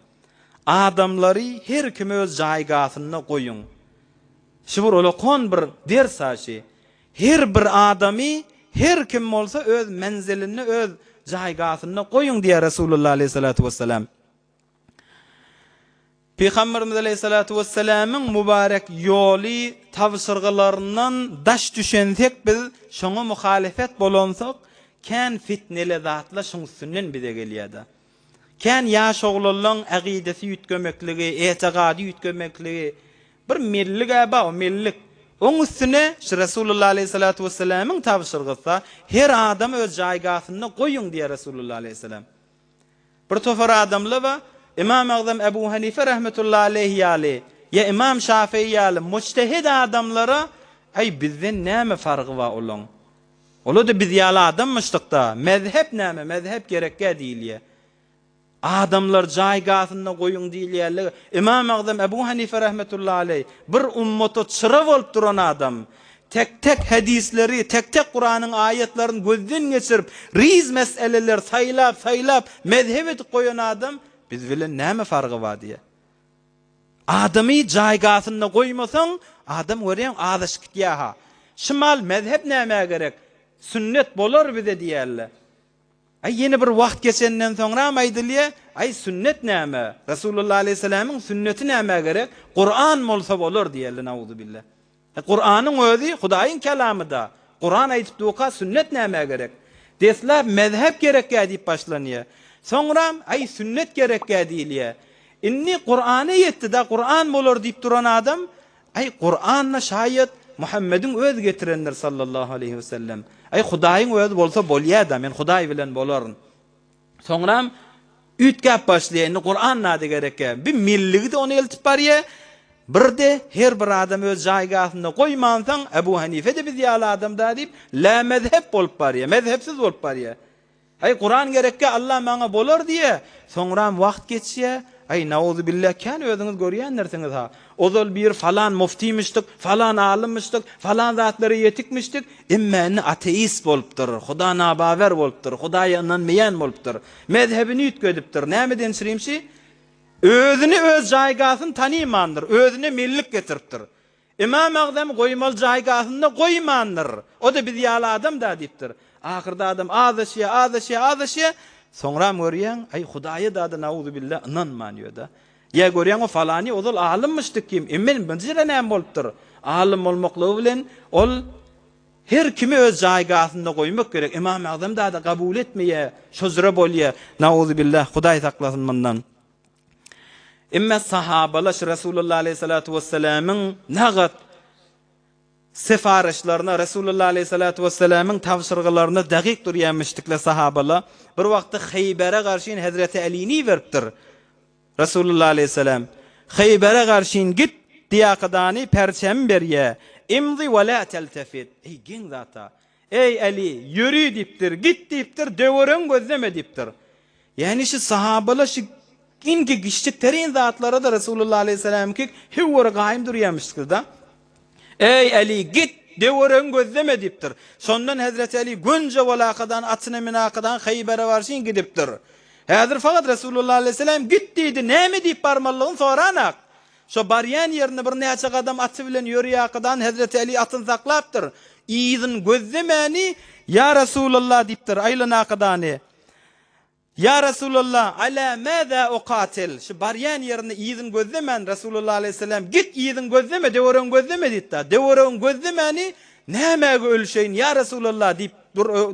Adamlary her kimi öz jaýgasynda goýuň. Şu bir ulakon bir ders-a şi. Her bir adamy her kim bolsa öz menzilinde öz jaýgasynda goýuň diýýär Resulullah aleýhissalatu wessalam. Pygamberimiz aleýhissalatu wessalamyň mübarek ýoly tabşyrgylaryndan daş düşensek biz şoňa muhalefet bolansak kän fitneli zatlar şoň üstünden bize gelýärde. Kän ýaş oglanlaň agidesi üýtgemekligi, etegady üýtgemekligi bir mellig-ä bar, o mellik. Oň üstüne şu Resulullah aleýhissalatu wessalamyň tabşyrgysa her adamy öz jaýgasynda goýuň diýýär Resulullah aleýhissalam. Bir topar adamlar bar, Ymam Agzam Ebu Hanife rahmetullahi aleýhi ýaly, ýa Ymam Şafii ýaly mujtehid adamlara, Aý, bizden näme fargy bar olaň? Olar-da biz ýaly adammyşdyk-da, mezhep näme, mezhep gerekgä diýilýär. Adamlar jaýgasynda goýuň diýilýärler. Ymam Agzam Ebu Hanife rahmetullahi aleýh bir ummata çyra bolup duran adam. Tek-tek hadysleri, tek-tek Kuranyň aýatlaryny gözden geçirip, riz meseleleri saýlap-saýlap mezhep edip goýan adam biz bilen näme fargy bar diýýär. Adamy jaýgasynda goýmasaň, adam görýäň azaşyp gitýär-ha. Şymal mezhep nämä gerek? Sünnet bolar bize diýýärler. Aý ýene bir wagt geçenden soňram aýdylýar, Aý sünnet näme? Resulullah aleýhissalamyň sünneti nämä gerek? Kuran bolsa bolar diýerler nauzubilla. E Kuranyň özi Hudaýyň kelamyda. Kuran aýdyp durka sünnet nämä gerek? Deslap mezhep gerekkä diýip başlanýar. Soňram aý sünnet gerekkä diýilýär. Indi Kurana ýetdi-da Kuran bolar diýip duran adam Aý Kuranda şaýat Muhammediň özi getirendir sallallahu aleýhi we sellem. Aý Hudaýyň özi bolsa bolýada men Hudaý bilen bolaryn. Soňram üýtgäp başlaýar indi Kuran nada gerekkä. Bir milligide ony eltip barýar. Birde her bir adam öz jaýgasynda goýmansoň Ebu Hanife-de biz ýaly adam da diýip la mezhep bolup barýar. Mezhepsiz bolup barýar. Aý Kuran gerekkä Allah maňa bolar diýýä, soňram wagt geçýä, aý nauzubilla kän özüňiz görýändirsiňiz ha, ozal bir falan muftimyşdyk, falan alymmyşdyk, falan zatlara ýetikmişdik, emme indi ateist bolupdyr, Huda nabawer bolupdyr, Hudaýa ynanmaýan bolupdyr, mezhebini üýtgedipdir, nämeden çirimşi? Özüni öz jaýgasyny tanymandyr, özüne mellik getiripdir. Ymam Agzam goýmaly jaýgasynda goýmandyr. O-da biz ýaly adam-da diýipdir. Ahyrda adam azaşýar, azaşýar, azaşýar. Soňram görýäň, aý, Hudaýa da-da nauzubilla ynanman ýör-de. Ýa görýäň, o falany ozal alymmyşdy kim, emel mynjyra näme bolupdyr? Alym bolmaklygy bilen ol her kimi öz jaýgasynda goýmak gerek. Ymam Agzam da-da kabul etmeýär, şo jüre bolýar. Nauzubilla, Hudaý saklasyn mundan. Emme sahabalar şu Resulullah aleýhissalatu wessalamyň nagat sefaryşlaryna, Resulullah aleýhissalatu wessalamyň tabşyrgylaryna dagyk durýan müşrikler sahabalar bir wagtda Heýbere garşyn Hezreti Alini iberipdir. Resulullah aleýhissalam Heýbere garşyn git diýakadany perçem berýä. Imzi we la teltefit. Eý geň zat-a. Eý Äli, ýöri diýipdir, git diýipdir, döweregiňi gözleme diýipdir. Ýagny şu sahabalar şu inki kiçijik terin zatlara-da Resulullah aleýhissalamyňky höwür gaýym durýarmyşdyr-da. Eý Äli, git, döweregiňi gözleme diýipdir. Şondan Hezreti Äli gönje bolakadan atyna münakadan Haýbere barşyn gidipdir. Häzir fakat Resulullah aleýhissalam git diýdi, näme diýip barmalydygyny soranak. Şo barýan ýerinde birnäçe gadam aty bilen ýörýärkadan Hezreti Äli atyny saklapdyr. Yzyn gözlemäni, Ýa Resulallah diýipdir, aýlanakadany. Ýa Resulallah, alä mäzä ukatil? Şu barýan ýerinde yzyn gözlemän, Resulallah aleýhissalam, Git, yzyň gözleme, töweregiňi gözleme diýipdir. Töweregiňi gözlemäni, Nämäge ölüşeýin, ýa Resulallah? diýip,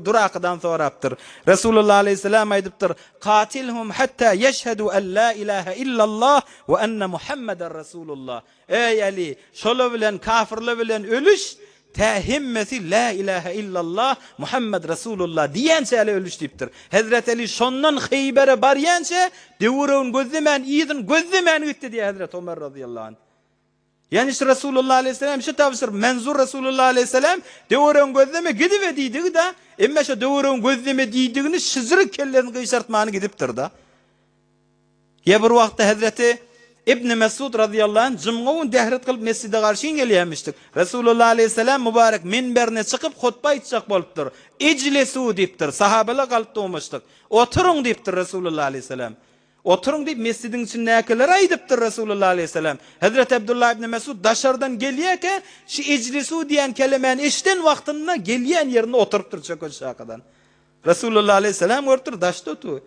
durakydan sorapdyr. Resulallah aleýhissalam aýdypdyr, Katilhum hatta ýeşhedü en la ilahe illallah we enne Muhammeden Resulullah. Eý, Äli, şola bilen, kafyrla bilen ölüş, tä hemmesi Lä ilähe illallah, Muhammed Resulullah diýýänçäle ölüş diýipdir. Hezreti Äli şondan Heýbere barýança döweregini gözlemän, yzyny gözlemän gitdi diýýär Hezreti Omer razyýallahu anh. Ýagny şu Resulullah aleýhissalam şu tabşyr, menzur Resulullah aleýhissalam döweregini gözleme gidibe diýdigi-de, emme şo döweregini gözleme diýdigini şyjyryk kellesini gyşartmany gidipdir-de. Ýa bir wagtda hezreti Ibn Mesud razyýallahu anh jumga gün dehret kylyp mesjide garşyn gelýärmişdik. Resulullah aleýhissalam mübarek minberine çykyp hutba aýtjak bolupdyr. Ijlisu diýipdir. Sahabalar galyp durmuşdyk. Oturyň diýipdir Resulullah aleýhissalam. Oturyň diýip mesjidiň içindäkilere aýdypdyr Resulullah aleýhissalam. Hezreti Abdullah ibn Mesud daşardan gelýärkä şu ijlisu diýen kelemäni eşiden wagtynda gelýän ýerinde oturypdyr çöken şakadan. Resulullah aleýhissalam görüpdir daşda otur.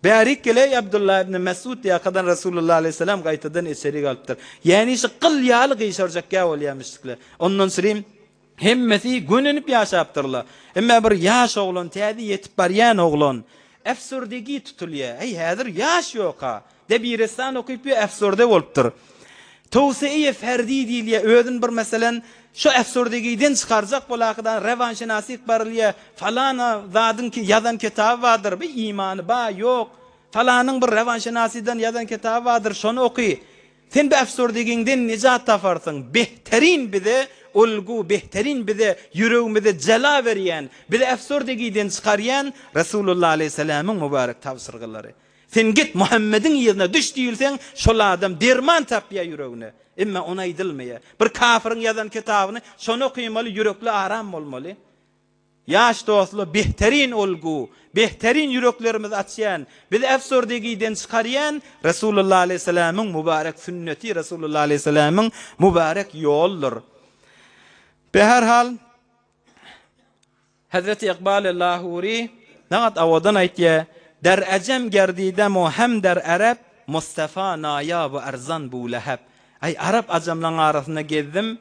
Bärik geleý Abdullah ibn Mesud ýakadan Resulullah aleýhissalam gaýtadan içerik alypdyr. Ýäni şu gyl ýaly gyşarjak ýa bolýamyşdyklar. Ondan sürüm hemmesi gönenip ýaşapdyrlar. Emma bir ýaş oglan, täze ýetip barýan oglan efsurdegi tutulýar. Eý, häzir ýaş ýok-a. Debirestan okyp ýör, efsurde bolupdyr. Towseýe ferdi diýilýär. Özüni bir meselen şu efsurdegiden çykarjak bolakydan rewanşynasyk barylýar. Falan zadyň ki ýazan kitaby bardyr. Bir imany ba, ýok. Falanyň bir rewanşynasydan ýazan kitaby bardyr, şony oky. Sen bu efsurdegiňden nejat taparsyň. Behterin bize ulgu, behterin bize ýüregimize jela berýän, bizi efsurdegiden çykarýan Resulullah aleýhissalamyň mübarek tabşyrgylary. Sen git Muhammediň yzyna düş diýilseň, şol adam derman tapýar ýüregine. Emma ony aýdylmaýar. Bir kafyryň ýazan kitabyny, şony okymaly, ýürekli aram bolmaly. Ýaş dostlar, behterin olgu, behterin ýüreklerimizi açýan, bizi efsurdegiden çykarýan Resulullah aleýhissalamyň mübarek sünneti, Resulullah aleýhissalamyň mübarek ýoldur. Beherhal, Hezreti Ykbaly Lahury nagat owadan aýtýar, Der ejem gerdidem o hem der erep, Mustafa naýab u erzan bu lehep. Aý, arap-ajamlaň arasynda gezdim,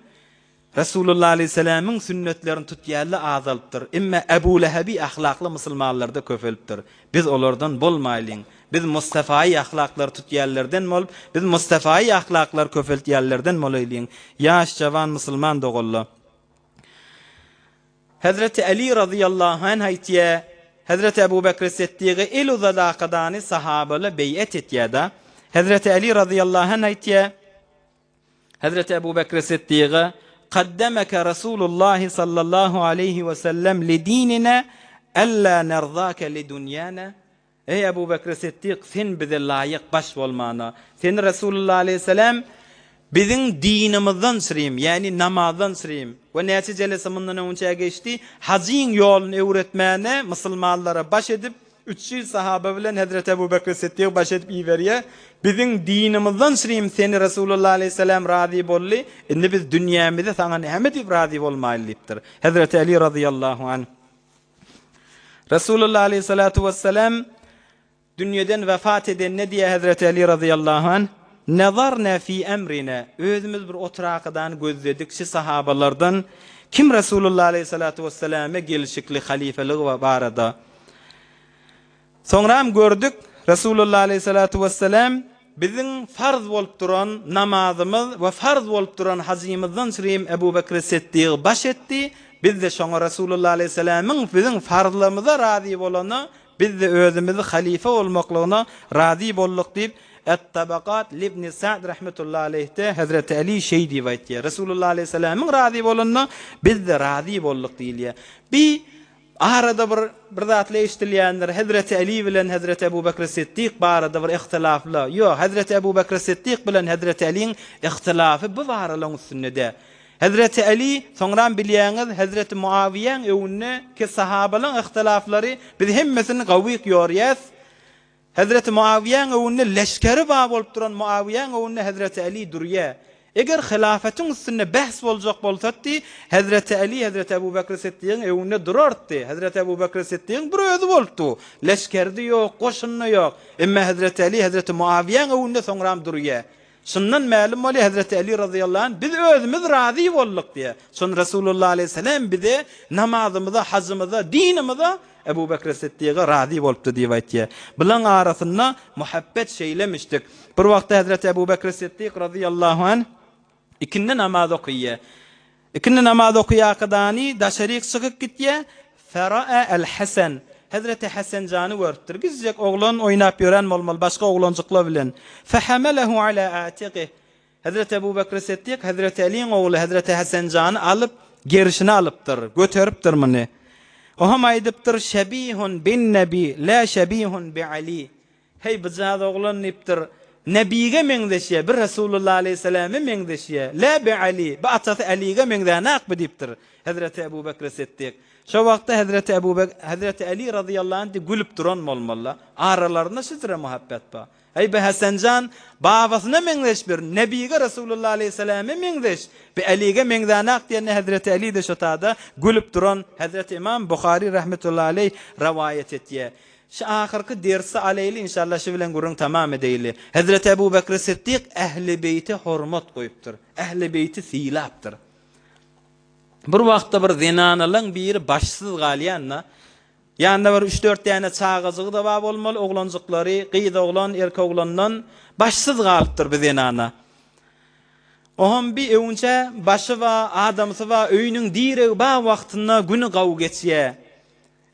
Resulullah aleýhissalamyň sünnetlerini tutýanlar azalypdyr. Emma Ebu Lehebi ahlakly musulmanlarda köpelipdir. Biz olardan bolmaýlyň. Biz Mustafaýy ahlaklary tutýanlardan bolup, biz Mustafaýy ahlaklary köpeltýänlerden bolaýlyň. Ýaş jawan musulman doganlar! Hezreti Äli razyýallahu anh aýtýar, Hezreti Ebu Bekri Setdige el uzadakadany sahabalar beýet etýär-da. Hezreti Äli razyýallahu anh aýtýar, Hezreti Ebu Bekri Setdige, Kaddemeke Resulullahi sallallahu aleýhi we sellem li dinine, ella nerzake li dunýana. Eý, Ebu Bekri Siddik, sen bize laýyk baş bolmana. Seni Resulullah aleýhissalam biziň dinimizden çyrim, ýagny namazdan çyrim we näçe jelese mundan öňünçä geçdi, hajyň ýoluny öwretmäne musulmanlara baş edip, 300 sahaba bilen Hezreti Ebu Bekri Siddigy baş edip iberýär. Biziň dinimizden çyrim seni Resulullah aleýhissalam razy boldy, indi biz dünýämize saňa näme diýip razy bolmaýly diýipdir. Hezreti Äli razyýallahu anh. Resulullah aleyhissalatu vesselam dünýeden wefat edende diýýär Hezreti Ali razyýallahu anh, Nazarna fi emrina, özümiz bir oturakadan gözledik şi sahabalardan kim Resulullah aleyhissalatu vesselame gelşikli halyfalygy barada. Soňram gördük, Resulullah aleýhissalatu wessalam biziň farz bolup duran namazymyz we farz bolup duran hajymyzdan çyrim Ebu Bekri Setdigy baş etdi, biz-de şoňa Resulullah aleýhissalamyň biziň farzlarymyza razy bolanyna biz-de özümizi halyfa bolmaklygyna razy bolduk diýip, Et-Tabakat li-Ibni Sa'd rahmetullahi aleýhde Hezreti Äli şeý diýip aýtýar, Resulullah aleýhissalamyň razy bolanyna biz-de razy bolduk diýilýär. Bi Arada bir bir zatlar eşidilýändir, Hezreti Äli bilen Hezreti Ebu Bekri Siddik barada bir ihtilaflar. Ýok, Hezreti Ebu Bekri Siddik bilen Hezreti Äliň ihtilafy bu baralaň üstünde däl. Hezreti Äli, soňram bilýäňiz, Hezreti Muawiýäň öwünde ki sahabalaň ihtilaflary biz hemmesini gawyk ýorýäs. Hezreti Muawiýäň öwünde leşgeri bar bolup duran Muawiýäň öwünde Hezreti Äli durýa. Eger hylafetiň üstünde bähs boljak bolsatdy, Hezreti Äli Hezreti Ebu Bekri Sitdigiň öňünde durartdy. Hezreti Ebu Bekri Sitdigiň bir özi bolupdy. Leşgeri-de ýok, goşuny-da ýok. Emma Hezreti Äli Hezreti Muawiýäň öňünde soňram durýar. Şundan mälim bolýar, Hezreti Äli razyýallahu anh, Biz özümiz razy bolduk diýýär. Şony Resulullah aleýhissalam bize namazymyza, hajymyza, dinimize Ebu Bekri Sitdiga razy bolupdy diýip aýtýar. Bulaň arasynda muhabbet şeýlemişdik. Bir wagtda Hezreti Ebu Bekri Sitdik razyýallahu anh ikindi namaz okyýar. Ikindi namaz okyýarkadany daşaryk çykyp gitýär. Fera'a el-Hasan. Hezreti Hasan jany görüpdir. Gijjek oglan oýnap ýören bolmaly başga oglanjyklar bilen. Fehamelehu ala atiqih. Hezreti Ebu Bekri Siddik Hezreti Äliň ogly Hezreti Hasan jany alyp, gerşine alypdyr, göteripdir muny. O hem aýdypdyr, Şebihun bin-Nebi, la şebihun bi-Ali. Heý, bijaz oglan diýipdir, Nebige meňzeşýär, bir Resulullah aleýhissalame meňzeşýär, la bi-Ali, bi atasy Älige meňzänakby diýipdir Hezreti Ebu Bekri Siddik. Şo wagtda Hezreti Ebu Bek, Hezreti Äli razyýallahu anh gülüp duran bolmaly. Aralarynda şüdre muhabbet bar. Eý be Hasanjan, babasyna meňzeş bir, Nebige Resulullah aleýhissalame meňzeş, bi Älige meňzänak diýende Hezreti Äli-de şo tada gülüp duran Hezreti Ymam Buhary rahmetullahi aleýh rawaýat etýär. Şu ahyrky dersi aleýli inşallah şu bilen gürrüň tamam edeýli. Hezreti Ebu Bekri Siddik Ähli Beýte hormat goýupdyr. Ähli Beýti sylapdyr. Bir wagtda bir zenanalaň biri başsyz galýan-da, Ýanynda bir üç-dört däne çagajygy-da bar bolmaly, oglanjyklary, gyz oglan, erkek oglandan başsyz galypdyr bi zenana. Oňam bi öwünçä başy bar, adamsy bar, öýüniň diregi bar wagtynda güni gawy geçýär.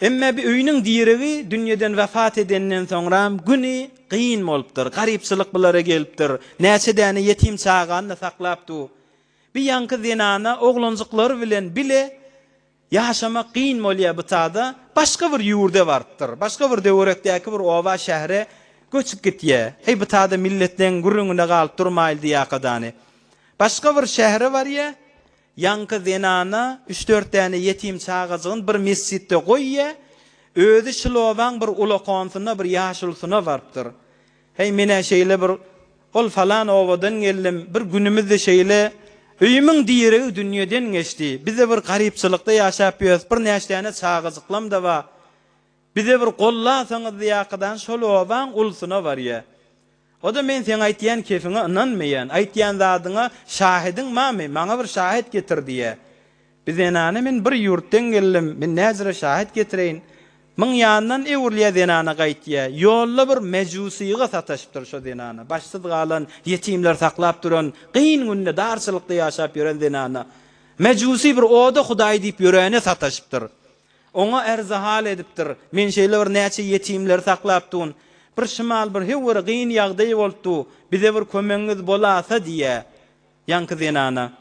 Emme bi öýüniň diregi dünýeden wepat edenden soňram güni gyn bolupdyr, garypçylyk bulara gelipdir, näçe däne ýetim çagany-da saklap dur. Bi ýaňky zenana oglanjyklary bilen bile Ýaşamak kyn bolýar bu tada, başga bir ýurda barypdyr, başga bir döwerekdäki bir oba, şähre göçüp gitýär. Heý, bu tada milletleň gürrüňine galyp durmaýly diýýäkadany. Başga bir şähre barýar, ýaňky zenana üç-dört däne ýetim çagajygyny bir mesjitde goýýar, özi şul obaň bir ulakansyna, bir ýaşulusyna barypdyr. Heý, men-ä şeýle bir ol falan obadan geldim, bir günümizde şeýle öýümiň diregi dünýeden geçdi. Biz-de bir garypçylykda ýaşap ýörüs, bir näçe däne çagajyklam-da bar. Bize bir gollasaňyz diýýärkadan şol obaň ulusyna barýar. O-da men seň aýtýan kefiňe ynanmaýan, aýtýan zadyňa şahidiň barmy, maňa bir şahit getir diýýär. Bi zenana men bir ýurtdan geldim, men näjüre şahyt getireýin? Myň ýanyndan öwrülýär zenana gaýtýar. Ýolda bir mejusyga sataşypdyr şo zenana. Başsyz galan, ýetimleri saklap duran, kyn günde, darçylykda ýaşap ýören zenana. Mejusy bir oda hudaý diýip ýörene sataşypdyr. Oňa ärzihal edipdir. Men şeýle bir näçe ýetimleri saklap dun. Bir şymal bir höwür gyn ýagdaý bolupdy. Bize bir kömegiňiz bolasa diýýär. Ýaňky zenana.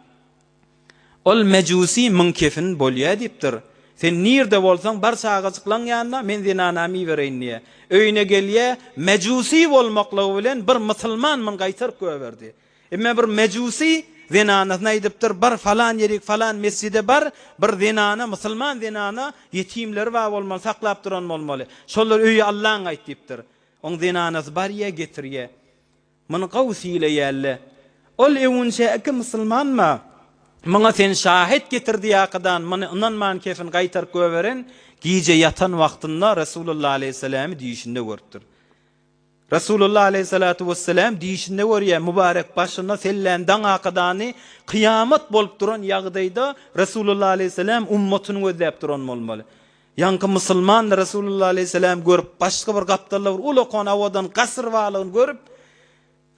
Ol mejusy müňkefin bolýa diýipdir. Sen nirde bolsaň bar çagajyklaň ýanyna, men zenanamy ibereýin diýýä. Öýüne gelýä, mejusy bolmaklygy bilen bir musulman muny gaýtaryp goýberdi. Emme bir mejusy zenanasyna aýdypdyr, bar falan ýerik falan mesjide bar, bir zenana, musulman zenana ýetimleri bar bolmaly, saklap duran bolmaly. Şolar öýe Allaň aýt diýipdir. Oň zenanasy barýa, getirýä. Muny gowy sylaýalle. Ol öwünçäki musulmanma? Muňa sen şahyt getir diýakadan muny ynanman kefin gaýtaryp göberen gije ýatan wagtynda Resulullah aleýhissalamy düýşünde görüpdir. Resulullah aleýhissalatu wessalam düýşünde görýär, mübarek başyna sellän daň akadany kyýamat bolup duran ýagdaýda Resulullah aleýhissalam ummatyny gözläp duran bolmaly. Ýaňky musulman Resulullah aleýhissalam görüp, başga bir gapdalda bir ulakan owadan gasyr barlygyny görüp,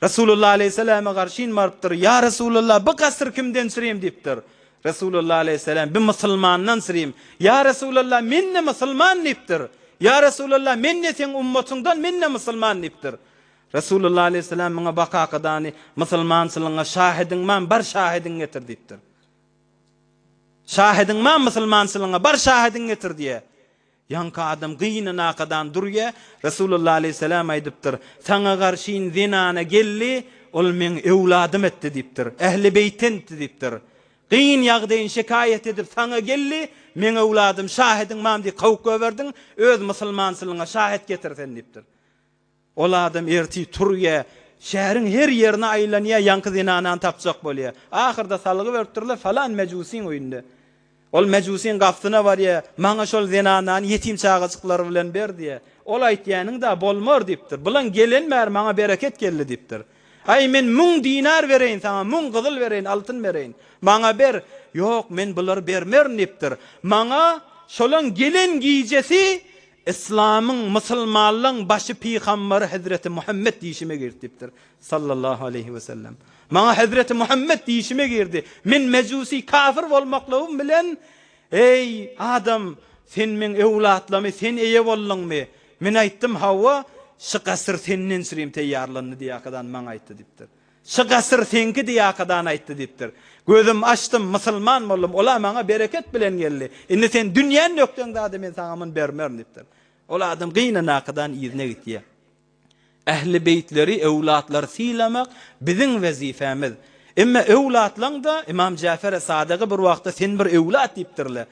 Resulullah aleýhissalama garşyn barypdyr. Ýa Resulullah, bu gasyr kimden süreyim diýipdir. Resulullah aleýhissalam, bi musulmandan süreyim. Ýa Resulullah, men-de musulman diýipdir. Ýa Resulullah, men-de seň ummatyňdan, men-de musulman diýipdir. Resulullah aleýhissalam muňa bakakadany, musulmançylygyňa şahidiň barmy, bar şahidiňi getir diýipdir. Şahidiň bar musulmançylygyňa, bar şahidiňi getir diýýär. Ýaňky adam gynanakadan durýar. Resulullah aleýhissalam aýdypdyr, Saňa garşyn zenana geldi, ol meň öwladym etdi diýipdir. Ähli beýten etdi diýipdir. Gyn ýagdaýyny şikaýat edip saňa geldi, meň öwladym şahidiň barmy diýip kowup goýberdiň, öz musulmançylygyňa şahit getir sen diýipdir. Ol adam ertir turýa. Şäheriň her ýerine aýlanýar, ýaňky zenanany tapjak bolýar. Ahyrda salgy beripdirler, falan mejusyň öýünde. Ol mejusyň gapysyna barýar, Maňa şol zenanany ýetim çagajyklary bilen ber diýýär. Ol aýtýanyň-da bolmar diýipdir. Bulaň geleni bäri maňa bereket geldi diýipdir. Aý, men müň dinar bereýin saňa, müň gyzyl bereýin, altyn bereýin. Maňa ber. Ýok, men bulary bermerin diýipdir. Maňa şolaň gelen gijesi Yslamyň, musulmanlaň başy pygambary hezreti Muhammet diýşime girdi diýipdir. Sallallahu aleýhi we sellem. Maňa hezreti Muhammet diýşime girdi. Men mejusi kafir bolmaklygym bilen, Eý, adam, sen meň öwlatlamy sen eýe bolduňmy? Men aýtdym, Hawa, şu gasyr senden çürim teýýarlandy diýakadan maňa aýtdy diýipdir. Şu gasyr seňki diýakadan aýtdy diýipdir. Gözüm açdym, musulman boldum, ol-a maňa bereket bilen geldi. Indi sen dünýäni dökseň zady men saňa muny bermerin diýipdir. Ol adam gynanakadan yzyna gitýär. Ähli beýtleri, öwlatlary sylamak biziň wezipemiz. Emma öwlatlaň-da Ymam Jäfere Sadygy bir wagtda sen bir öwlat diýipdirler.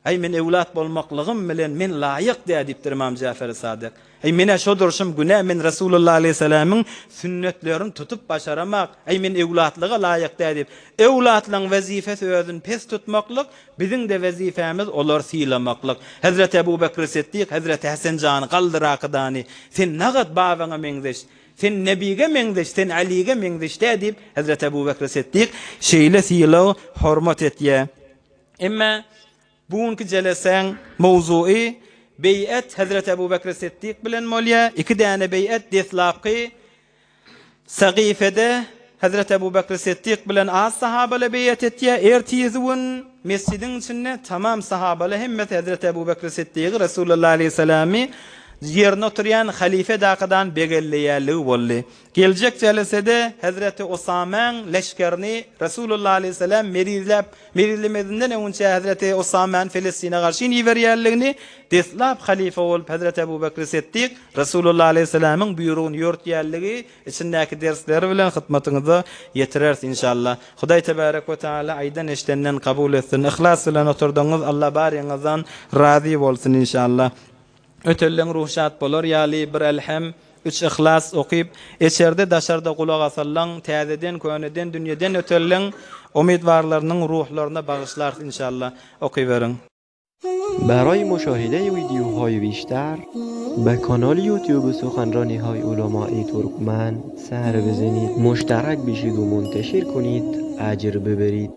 Aý men öwlat bolmaklygym bilen men laýyk däl diýipdir Ymam Jäferi Sadyk. Aý menä şo durşum günä men Resulullah aleýhissalamyň sünnetlerini tutup başaramak. Aý men öwlatlyga laýyk däl diýip. Öwlatlaň wezipesi özüni pes tutmaklyk, biziň-de wezipemiz olary sylamaklyk. Hezreti Ebu Bekri Siddik Hezreti Hesen jany galdyr akydany, sen nagat babaňa meňzeş, sen Nebige meňzeş, sen Alige meňzeş dä diýip Hezreti Ebu Bekri Siddik şeýle sylag hormat etýär. Emma bu günki jelesäň mowzugy beýet Hezreti Ebu Bekri Siddik bilen bolýar. Iki däne beýet deslapky Sagyfede Hezreti Ebu Bekri Siddik bilen az sahabaly beýet etýär. Ertesi gün mesjidiň içinde tamam sahabaly hemmesi Hezreti Ebu Bekri Siddigi Resulullah aleýhissalamy ýerine oturýan halife dakadan begelleýänligi boldy. Geljek jelesede Hezreti Usamäň leşgerini Resulullah aleýhissalam merizläp, merizlemezinden öňünçä Hezreti Usamäni Felestine garşy iberýänligini deslap halyfa bolup Hezreti Ebu Bekri Siddik Resulullah aleýhissalamyň buýrugyny ýörtýänligi içindäki dersleri bilen hytmatyňyza ýetireris inşallah. Hudaý tebärek we taala aýdan eşdenden kabul etsin. Yhlas bilen oturdyňyz Allah baryňyzdan razy bolsun inşallah. Ötelleň ruhy şat bolar ýaly bir Elhem, üç Yhlas okyp, içerde daşarda gulak asallaň, täzeden, köneden, dünýeden ötelleň umytwarlarynyň ruhlaryna bagyşlarys inşallah. Okyberiň. برای مشاهده ویدیوهای بیشتر به کانال یوتیوب سخنرانی های علمای ترکمن سر بزنید مشترک بشید و منتشر کنید اجر ببرید.